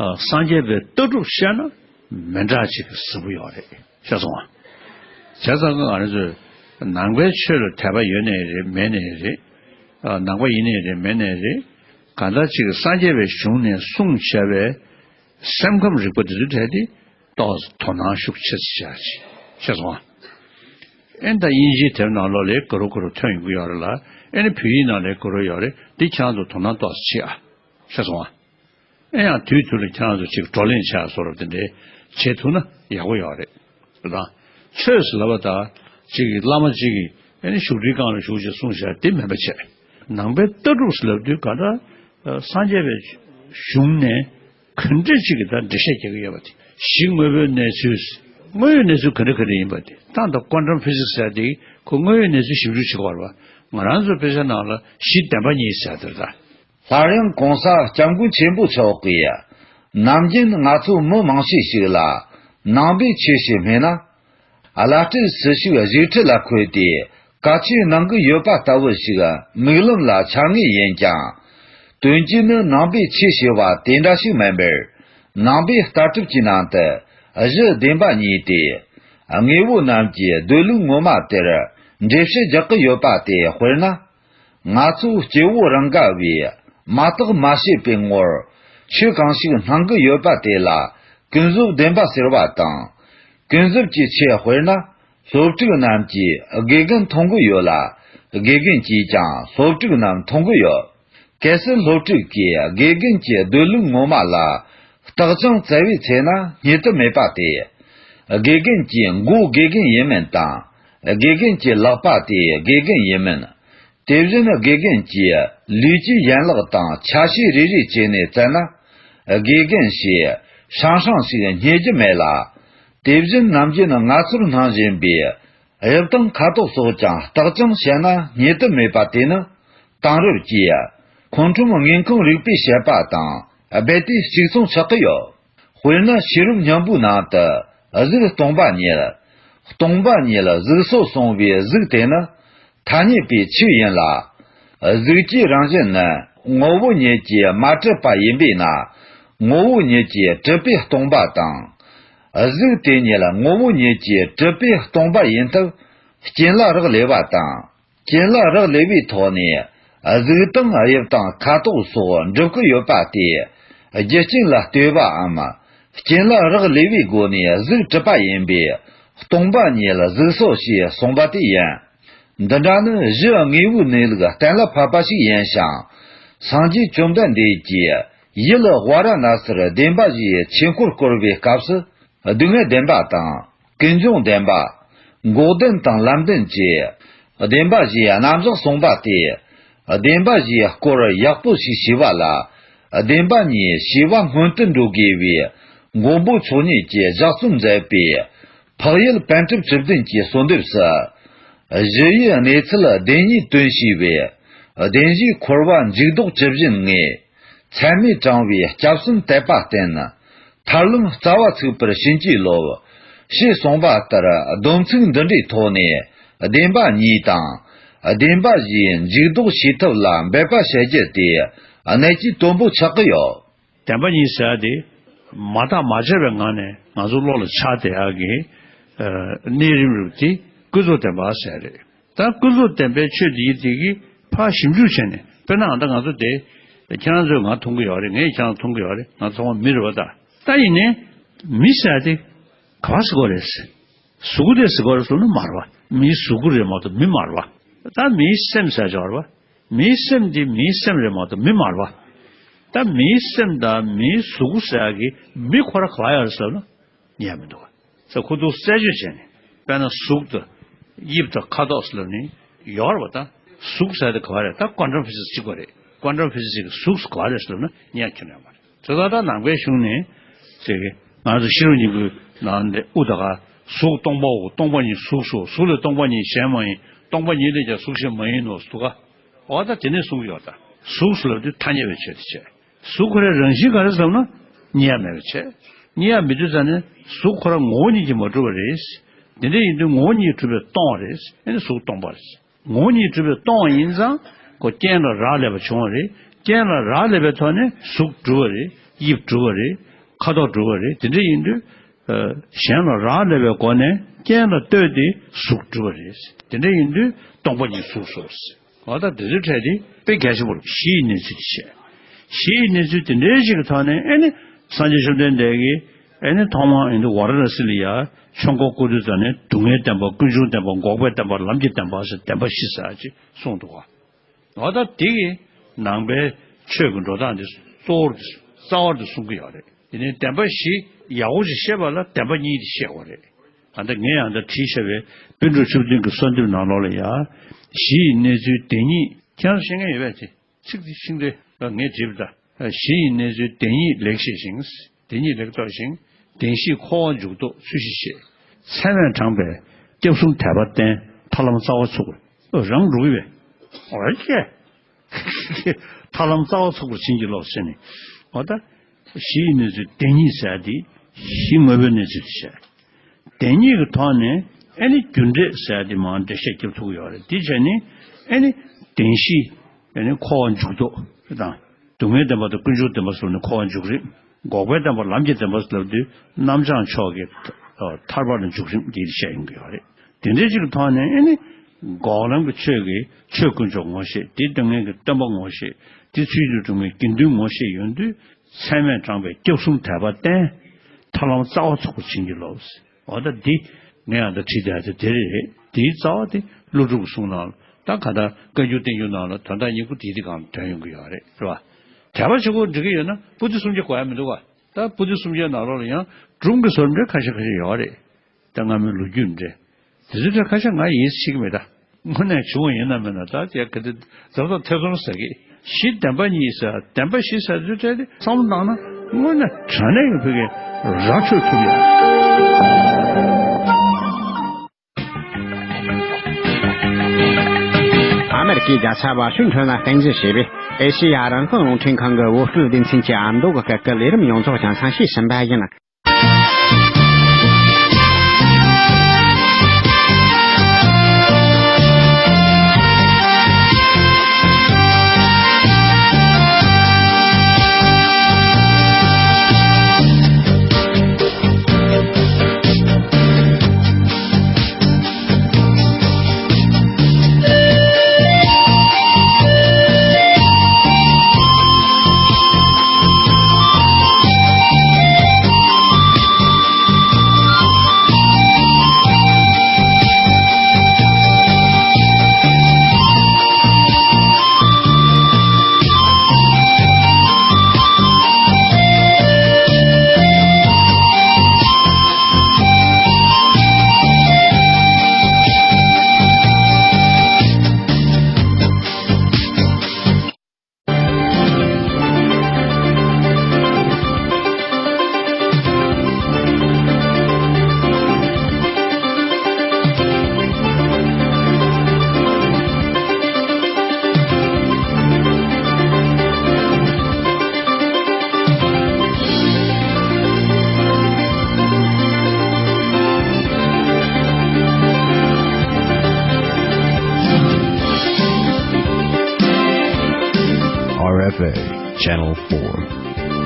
ཨ། སངས་རྒྱས་པའི་ལྟ་གྲུབ་བཤད་ན་མི་འདྲ་ཅིག་གཟབ་པོ་ཡོད་རེད། ཤེས་སོང་ང་། བྱས་ཙང་ང་རང་ཚོས་ནང་པའི་ཆོས་ལ་དད་པ་ཡོད་ནའི་རེད་མེད་ནའི་རེད། ཨ། ནང་པ་ཡིན་ནའི་རེད་མེད་ནའི་རེད། གང་ལྟར་ཅིག་སངས་རྒྱས་པའི་གཞུང་ནས་གསུངས་བྱས་པའི་སེམས་ཁམས་རིག་པ་འདི་ཚོའི་གྲས་དེ་ཏོག་ཙམ་དོ་སྣང་ཤུགས་ཆེ་ཙམ་བྱ་ཅིག་ཤེས་སོང་ང་། ཨེ་ད་དབྱིན་ཇིའི་དེབ་ནང་ལོགས་ལ་དགའ་རབ་དགའ་རབ་ཐོན་ཡོང་གི་ཡོད་རེད་ལ། ཨེ་ནི་བོད་ཡིག་ནང་ལ་དགའ་རབ་ཡོད་རེད། འདི་ཁྱེད་རང་ཚོ་དོ་སྣང་ཏོག་ཙམ་བྱེད་ཨ། ཤེས་སོང་ང་། ཨེ་ཡང་དུས་དུས་ལ་ཁྱེད་རང་ཚོ་ཅིག་བགྲོ་གླེང་བྱ་བཟོ་འདྲ་དེ་འདྲའི་བྱེད་ཐུབ་ན་ཡག་པོ་ཡོད་རེད། རེད་དང་། ཆོས་ཟེར་ལབ་པ་དང་ཅིག་གི་བླ་མ་ཅིག་གིས་ཨེ་ནི་བཞུགས་ཁྲིའི་སྒང་ལ་བཞུགས་བྱས་གསུངས་བྱས་དེ་མིན་པ་བྱས། ནང་པའི་ལྟ་གྲུབ་ཟེར་ལབ་དུས་ག་འདྲ་སངས་རྒྱས་པའི་གཞུང་ནས་ག་འདྲ་ཅིག་གི་ད་འགྲེལ་བཤད་རྒྱག་གི་ཡོད་པ་དེ་གཞི་དངོས་པོའི་གནས་ཚུལ། དངོས་ཡོད་གནས་ཚུལ་ག་འདྲ་ག་འདྲ་ཡིན་པ་དེ་ད་ད་quantum physics ཟེར་དེ་ཁོ་དངོས་ཡོད་གནས་ཚུལ་ཞིབ་འཇུག་བྱེད་དགོས་རེད་པ། ང་རང་ཚོ་དཔེ་ཆ་ནང་ལ་གཞི་བདེན་པ་གཉིས་ཟེར་དེ་རེད་ད། སླར་ཡང་གོང་ས་སྐྱབས་མགོན་ཆེན་པོ་མཆོག་གིས་ནམ་རྒྱུན་ང་ཚོ་མི་མང་ཤས་ཤིག་ལ་ནང་པའི་ཆོས་ཞེས་སྨྲས་ན། བླ་སྤྲུལ་སུ་ཞིག་བཞུགས་ཁྲི་ལ་འཁོད་དེ་བཀའ་ཆོས་གནང་གི་ཡོད་པ་ལྟ་བུ་ཞིག་མིག་ལམ་ལ་འཆར་ངེས་ཡིན་ཀྱང་། དོན་གྱིས་ནི་ནང་པའི་ཆོས་ཞེས་པ་དེ་འདྲ་ཞིག་མིན་པར། ནང་པའི་ལྟ་གྲུབ་ཀྱི་ནང་དུ་གཞི་བདེན་པ་གཉིས་ཏེ། དངོས་པོ་རྣམས་ཀྱི་སྡོད་ལུགས་ངོ་མ་དེར་འགྲེལ་བཤད་རྒྱག་གི་ཡོད་པ་དེ། དཔེར་ན། ང་ཚོ་སྐྱེ་བོ་རང་ག་བས་མ་བརྟགས་མ་དཔྱད་པའི་ངོར་ཆོས་གང་ཞིག་སྣང་གི་ཡོད་པ་དེ་ལ་ཀུན་རྫོབ་བདེན་པ་ཟེར་བ་དང་། ཀུན་རྫོབ་ཀྱི་ཆོས་དཔེར་ན་སློབ་ཕྲུག་རྣམས་ཀྱིས་དགེ་རྒན་མཐོང་གི་ཡོད་ལ། དགེ་རྒན་གྱིས་ཀྱང་སློབ་ཕྲུག་རྣམས་མཐོང་གི་ཡོད། གལ་སྲིད་སློབ་ཕྲུག་གིས་དགེ་རྒན་གྱི་སྡོད་ལུགས་ངོ་མ་ལ་བརྟག་ཅིང་བཙལ་བའི་ཚེ་ན་རྙེད་དུ་མེད་པ་སྟེ། དགེ་རྒན་གྱི་མགོ་དགེ་རྒན་ཡིན་མིན་དང་། དགེ་རྒན་གྱི་ལག་པ་དེ་དགེ་རྒན་ཡིན་མིན། དེ་བཞིན་དགེ་རྒན་གྱི་ལུས་ཀྱི་ཡན་ལག་དང་ཆ་ཤས་རེ་རེ་བྱས་ནས་བཙལ་ན། དགེ་རྒན་ཞེས་ཧྲང་ཧྲང་ཞིག་རྙེད་རྒྱུ་མེད་ལ། དེ་བཞིན་ནམ་རྒྱུན་ང་ཚོར་སྣང་བཞིན་པའི་དབྱིབས་དང་ཁ་དོག་སོགས་ཀྱང་བརྟག་ཅིང་དཔྱད་ན་རྙེད་དུ་མེད་པ་དེ་ནི། དེང་རབས་ཀྱི་ཁོང་ཁྲོམ་དངོས་ཁུངས་རིག་པའི་དཔྱད་པ་དང་རྦད་དེ་གཅིག་མཚུངས་ཆགས་ཀྱི་ཡོད། དཔེར་ན་ཤེས་རབ་སྙིང་པོའི་ནང་དུ་གཟུགས་སྟོང་པ་ཉིད། སྟོང་པ་ཉིད་གཟུགས་སོགས་གསུངས་པའི་གཟུགས་དེ་ནི་ཐ་སྙད་པའི་ཆོས་ཡིན་ལ། གཟུགས་ཀྱི་རང་བཞིན་ནི་ངོ་བོ་ཉིད་ཀྱིས་མ་གྲུབ་པ་ཡིན་པས་ན། ངོ་བོ་ཉིད་ཀྱིས་གྲུབ་པས་སྟོང་པ་དང་། གཟུགས་དེ་ཉིད་ངོ་བོ་ཉིད་ཀྱིས་གྲུབ་པས་སྟོང་པ་ཡིན་སྟབས། རྐྱེན་ལ་རག་ལས་པ་དང་། རྐྱེན་ལ་རག་ལས་པའི་ཐོག་ནས་གཟུགས་དང་དབྱིབས་དང་ཁ་དོག་སོགས་འགྲུབ་ཀྱི་ཡོད་པ་དེ། རྒྱུ་རྐྱེན་ལ་ལྟོས་པའམ། རྐྱེན་ལ་རག་ལས་པའི་སྒོ་ནས་གཟུགས་གྲུབ་པ་ཡིན་པས། སྟོང་པ་ཉིད་གཟུགས་སོ་ཞེས་གསུངས་པ་དེ་ཡིན། འདི་འདྲ་ནི་གཞི་དངོས་པོའི་གནས་ལུགས་གཏན་ལ་ཕབ་པ་ཞིག་ཡིན་ཞིང་། སངས་རྒྱས་བཅོམ་ལྡན་འདས་ཀྱིས་ཡུལ་ཝཱ་ར་ཎ་སིར་བདེན་པ་བཞིའི་ཆོས་འཁོར་བསྐོར་བའི་སྐབས་སུ། སྡུག་བསྔལ་བདེན་པ་དང་། ཀུན་འབྱུང་བདེན་པ། འགོག་བདེན་དང་ལམ་བདེན་བཅས་བདེན་པ་བཞིའི་རྣམ་གཞག་གསུངས་པ་སྟེ། བདེན་པ་བཞིའི་སྐོར་ཡག་པོ་ཞིག་ཤེས་པ་ལ། བདེན་པ་གཉིས་ཤེས་པ་སྔོན་དུ་འགྲོ་དགོས་པའི་མགོན་པོ་མཆོག་ཉིད་ཀྱིས་ལྗགས་རྩོམ་མཛད་པའི་འཕགས་ཡུལ་པཎ་གྲུབ་བཅུ་བདུན་གྱི་གསོལ་འདེབས་སུ། གཞི་ཡི་གནས་ཚུལ་བདེན་གཉིས་དོན་ཤེས་པའི། བདེན་བཞིའི་འཁོར་བ་འཇུག་ལྡོག་ཇི་བཞིན་ངེས། ཚད་མས་དྲངས་པའི་སྐྱབས་སུ་དད་པ་བསྟེན། ཐར་ལམ་རྩ་བ་ཚུགས་པར་བྱིན་གྱིས་རློབས། ཞེས་གསུངས་པ་ལྟར་སྡོམ་ཚིག་འདི་འདྲའི་ཐོག་ནས་ བདེན་པ་གཉིས་དང་། བདེན་པ་བཞིའི་འཇུག་ལྡོག་བྱེད་ཐབས་ལ་འབད་པ་བྱ་རྒྱུ་དེ་གནད་ཀྱི་དོན་པོ་ཆགས་ཀྱི་ཡོད། བདེན་པ་གཉིས་ཟེར་ཡ་དེ་མ་བརྟགས་མ་དཔྱད་པའི་ངང་ནས་ང་ཚོ་བློ་ལ་འཆར་བསྡད་ཡག་གི་གནས་རིམ་རུ་དེ་ཀུན་རྫོབ་བདེན་པ་ཟེར་ཡ་རེད། ད་ཀུན་རྫོབ་བདེན་པའི་ཆོས་འདི་ཡི་དེ་གི་ཕར་ཞིབ་འཇུག་བྱས་ནས། དཔེར་ན་ཨ་ད་ང་ཚོ་དེ་ཁྱེད་རང་ཚོས་ང་མཐོང་གི་ཡོད་རེད། ངས་ཁྱེད་རང་མཐོང་གི་ཡོད་རེད། ང་ཚོ་ཚང་མ་མི་རེད་པ། ད་ད་ཡིན་ནའི་མི་ཟེར་ཡ་དེ་ག་པར་ཟེར་དགོས་རེད། གཟུགས་དེ་ཟེར་དགོས་རེད་ཟེར་ན་མ་རེད་པ། མིའི་གཟུགས་རེད་མ་གཏོགས་མི་མ་རེད་པ། ད་མིའི་སེམས་ཟེར་ཡ་ཅིག་ཡོད་རེད་པ། མིའི་སེམས་དེ་མིའི་སེམས་རེད་མ་གཏོགས་མི་མ་རེད་པ། ད་མིའི་སེམས་དང་མིའི་གཟུགས་ཟེར་ཡ་གི་མི་ཁོ་རང་ག་པར་ཡོད་རེད་ཟེར་ན་རྙེད་ཡ་མི་འདུག་པ། ས་ཁོ་ཐུག་རྩད་གཅོད་བྱས་ནས། དཔེར་ན་གཟུགས་དང་དབྱིབས་དང་ཁ་དོག་ཟེར་ལབ་ནས་ཡོད་རེད་པ། ད་གཟུགས་ཟེར་དེ་ག་པར་རེད། ད་ཀོན་ཊམ་ཕི་སིག་སི་གཅིག་པ་རེད། ཀོན་ཊམ་ཕི་སིག་སི་གི་གཟུགས་ག་པར་རེད་ཟེར་ལབ་ན་རྙེད་ཁྱོན་ནས་ཡོད་མ་རེད། དེ་ལྟར་ད་ནང་པའི་གཞུང་ནས་ཅིག་ང་ཚོ་ཤེས་རབ་སྙིང་པོའི་ནང་ནས་དབུ་ད་ག་གཟུགས་སྟོང་པའོ། སྟོང་པ་ཉིད་གཟུགས་སོ། གཟུགས་ལས་སྟོང་པ་ཉིད་གཞན་མ་ཡིན། སྟོང་པ་ཉིད་ལས་ཀྱང་གཟུགས་གཞན་མ་ཡིན་ནོ་ཟེར་འདུག་ག་འོ་ད་དེ་ནས་གསུང་གི་ཡོད། ད་གཟུགས་ཟེར་ལབ་དུས་ཐ་སྙད་པའི་ཆོས་དེ་བྱས། གཟུགས་ཁོ་རའི་རང་བཞིན་ག་རེ་ཟེར་ན་རྙེད་ཡ་མེད་པ་བྱས། རྙེད་ཡ་མེད་དུས་ཙ་ནས་གཟུགས་ཁོ་ར་ངོ་བོ་ཉིད་ཀྱིས་མ་གྲུབ་པ་རེད། དེ་འདྲ་ཡིན་དུས་ངོ་བོ་ཉིད་གྲུབ་པས་སྟོང་བ་རེད། ཨེ་ནི་གཟུགས་སྟོང་པ་རེད། ངོ་བོ་ཉིད་གྲུབ་པས་སྟོང་བ་ཡིན་ཙང་ཁོ་རྐྱེན་ལ་རག་ལས་པ་བྱུང་བ་རེད། རྐྱེན་ལ་རག་ལས་པའི་ཐོག་ནས་གཟུགས་གྲུབ་པ་རེད། དབྱིབས་གྲུབ་པ་རེད། ཁ་དོག་གྲུབ་པ་རེད། དེ་འདྲ་ཡིན་དུས་གཞན་ལ་རག་ལས་པའི་སྒོ་ནས་རྐྱེན་ལ་ལྟོས་ཏེ་གཟུགས་གྲུབ་པ་རེད། དེ་འདྲ་ཡིན་དུས་སྟོང་པ་ཉིད་གཟུགས་སོ། འོ་ད་དེ་ཚོའི་གྲས་དེ་དཔེ་གལ་ཆེན་པོ་རེད། གཞི་ཡི་གནས་ཚུལ་དེ་བཤད། གཞི་ཡི་གནས་ཚུལ་དེ་འདྲའི་ཞིག་གི་ཐོག་ནས་ཨེ་ནི་སངས་རྒྱས་བཅོམ་ལྡན་འདས་ཀྱིས་ཨེ་ནི་ཐོག་མར་ཨེ་ནི་ཝཱ་ར་ཎ་སི་ལ་ཡ་ཆོས་འཁོར་བསྐོར་དུས་ཙ་ནས་སྡུག་བསྔལ་བདེན་པ། ཀུན་འབྱུང་བདེན་པ། འགོག་པའི་བདེན་པ། ལམ་གྱི་བདེན་པ་ཟེར་བདེན་པ་བཞི་ཟེར་ཅིག་གསུངས་འདུག་ག་འོ་ད་དེ་གི་ནང་པའི་ཆོས་ཀྱི་འགྲོ་སྟངས་འདི་གཙོ་བོར་འདི་རྩ་བར་དུ་གསུང་གི་ཡོད་རེད། དེ་ནས་བདེན་པ་བཞི་ཡག་པོ་ཞིག་ཤེས་པ་ལ་བདེན་པ་གཉིས་དེ་ཤེས་དགོས་རེད། ད་ལྟ་ངས་ཡང་ད་བྲིས་བཞག་པའི་པཎ་གྲུབ་བཅུ་བདུན་གྱི་གསོལ་འདེབས་ནང་ལོགས་ལ་ཡ། གཞི་ཡི་གནས་ཚུལ་བདེན་གཉིས། ཁྱེད་རང་ཤེས་མཁན་ཡོད་པས་དེ། ཚིག་དེ་ཤིང་རྟའི་ངས་བྲིས་པ་ད། གཞི་ཡི་གནས་ཚུལ་བདེན་གཉིས་ལེགས་ཤེས་ཤིང་། བདེན་གཉིས་ལེགས་རྟོགས་ཤིང་། བདེན་བཞིས་འཁོར་བ་འཇུག་ལྡོག་ཚུལ་བཞིན་ཤེས། ཚད་མས་དྲངས་པའི་སྐྱབས་གསུམ་དད་པ་བརྟན། ཐར་ལམ་རྩ་བ་ཚུགས་པར། རང་འགྲོ་གི་བས། འོ་ཀྱེ། ཐར་ལམ་རྩ་བ་ཚུགས་པར་བྱིན་གྱིས་རློབས་ཟེར་ནས། འོ་ད། གཞི་ཡི་གནས་ཚུལ་བདེན་གཉིས་ཟེར་ཡ་དེ་གཞི་དངོས་པོའི་གནས་ཚུལ་དེ་བཤད། བདེན་གཉིས་ཀྱི་ཐོག་ནས་ཨེ་ནི་རྒྱུ་འབྲས་ཟེར་ཡ་དེ་མར་འགྲེལ་བཤད་རྒྱབ་ཐུབ་ཀྱི་ཡོད་རེད། དེ་བྱས་ནས་ཨེ་ནི་བདེན་བཞི་ཨེ་ནི་འཁོར་བ་འཇུག་ལྡོག་དང་། སྡུག་བསྔལ་བདེན་པ་དང་ཀུན་འབྱུང་བདེན་པ་ཟེར་ནས་འཁོར་བ་འཇུག་རིམ། འགོག་པའི་བདེན་པ་ལམ་གྱི་བདེན་པ་ཟེར་ལབ་དུས་རྣམ་བྱང་ཕྱོགས་ཀྱི་ཐར་པ་ལ་འཇུག་རིམ་འདི་བཤད་ཡོང་གི་ཡོད་རེད། དེ་འདྲའི་ཅིག་གི་ཐོག་ནས་ཨེ་ནི་འགོག་ལམ་གྱི་ཆོས་ཀྱི་ཆོས་དཀོན་མཆོག་ངོ་ཤེས། དེ་སྟོན་མཁན་གྱི་སྟོན་པ་ངོ་ཤེས། དེ་ཚུལ་དུ་གྲུབ་མཁན་དགེ་འདུན་ངོ་ཤེས་ཡོང་དུས། ཚད་མས་དྲངས་པའི་སྐྱབས་གསུམ་དད་པ་བརྟན། ཐར་ལམ་རྩ་བ་ཚུགས་པར་བྱིན་གྱིས་རློབས། འོ་ད་འདི་ངས་ཡང་ད་བྲིས་བསྡད་དེ་དེ་རེད། དེའི་རྩ་བ་དེ་ཀླུ་སྒྲུབ་གསུང་ནང་ལ། ད་ག་ད་བཀའ་འགྱུར་བསྟན་འགྱུར་ནང་ལ་དོན་དག་སྙིང་པོ་དེའི་དེ་གང་ཐོན་ཡོང་གི་ཡོད་རེད། རེད་བ། དད་པ་ཆེ་པོ་འགྲིག་གི་ཡོད་ན་པོ་ཏི་སུམ་བརྒྱ་དགོས་ཡ་མི་འདུག་བ། ད་པོ་ཏི་སུམ་བརྒྱ་ནང་ལོགས་ལ་ཡང་སྒྲུང་གི་བཟོ་འདྲ་ཁ་ཤས་ཁ་ཤས་ཡོད་རེད། ད་སྔ་མོའི་ལོ་རྒྱུས་འདྲ། དེ་ཚོ་ཁ་ཤས་ང་ཡིད་ཆེས་ཀྱི་མེད་ད། དངོས་གནས་བྱུང་བ་ཡིན་ན་མིན་ན་ད་དེ་ག་དེ་རྫབ་རྫབ་ཐེ་ཚོམ་ཟ་གི། གཞི་བདེན་པ་གཉིས་ཟེར་བདེན་པ་བཞི་ཟེར་དུས་དྲན་ཏེ་བསམ་བློ་བཏང་ན་དངོས་གནས་དྲང་གནས་ཀྱི་ཕ་གི་ར་འཕྲོད་ཐུབ་ཡོད། ཨ་མེ་རི་ཀའི་རྒྱལ་ས་ཝ་ཤིང་ཊོན་ལ་རྟེན་གཞི་བྱས་པའི་ཨེ་ཤེ་ཡ་རང་དབང་རླུང་འཕྲིན་ཁང་གི་བོད་སྐད་སྡེ་ཚན་གྱི་ཨ་མདོ་གི་སྐད་ཀྱི་ལས་རིམ་ཡོངས་རྫོགས་ཀྱང་ཚང་ཤེས་ཟིན་པ་ཡིན། Channel four.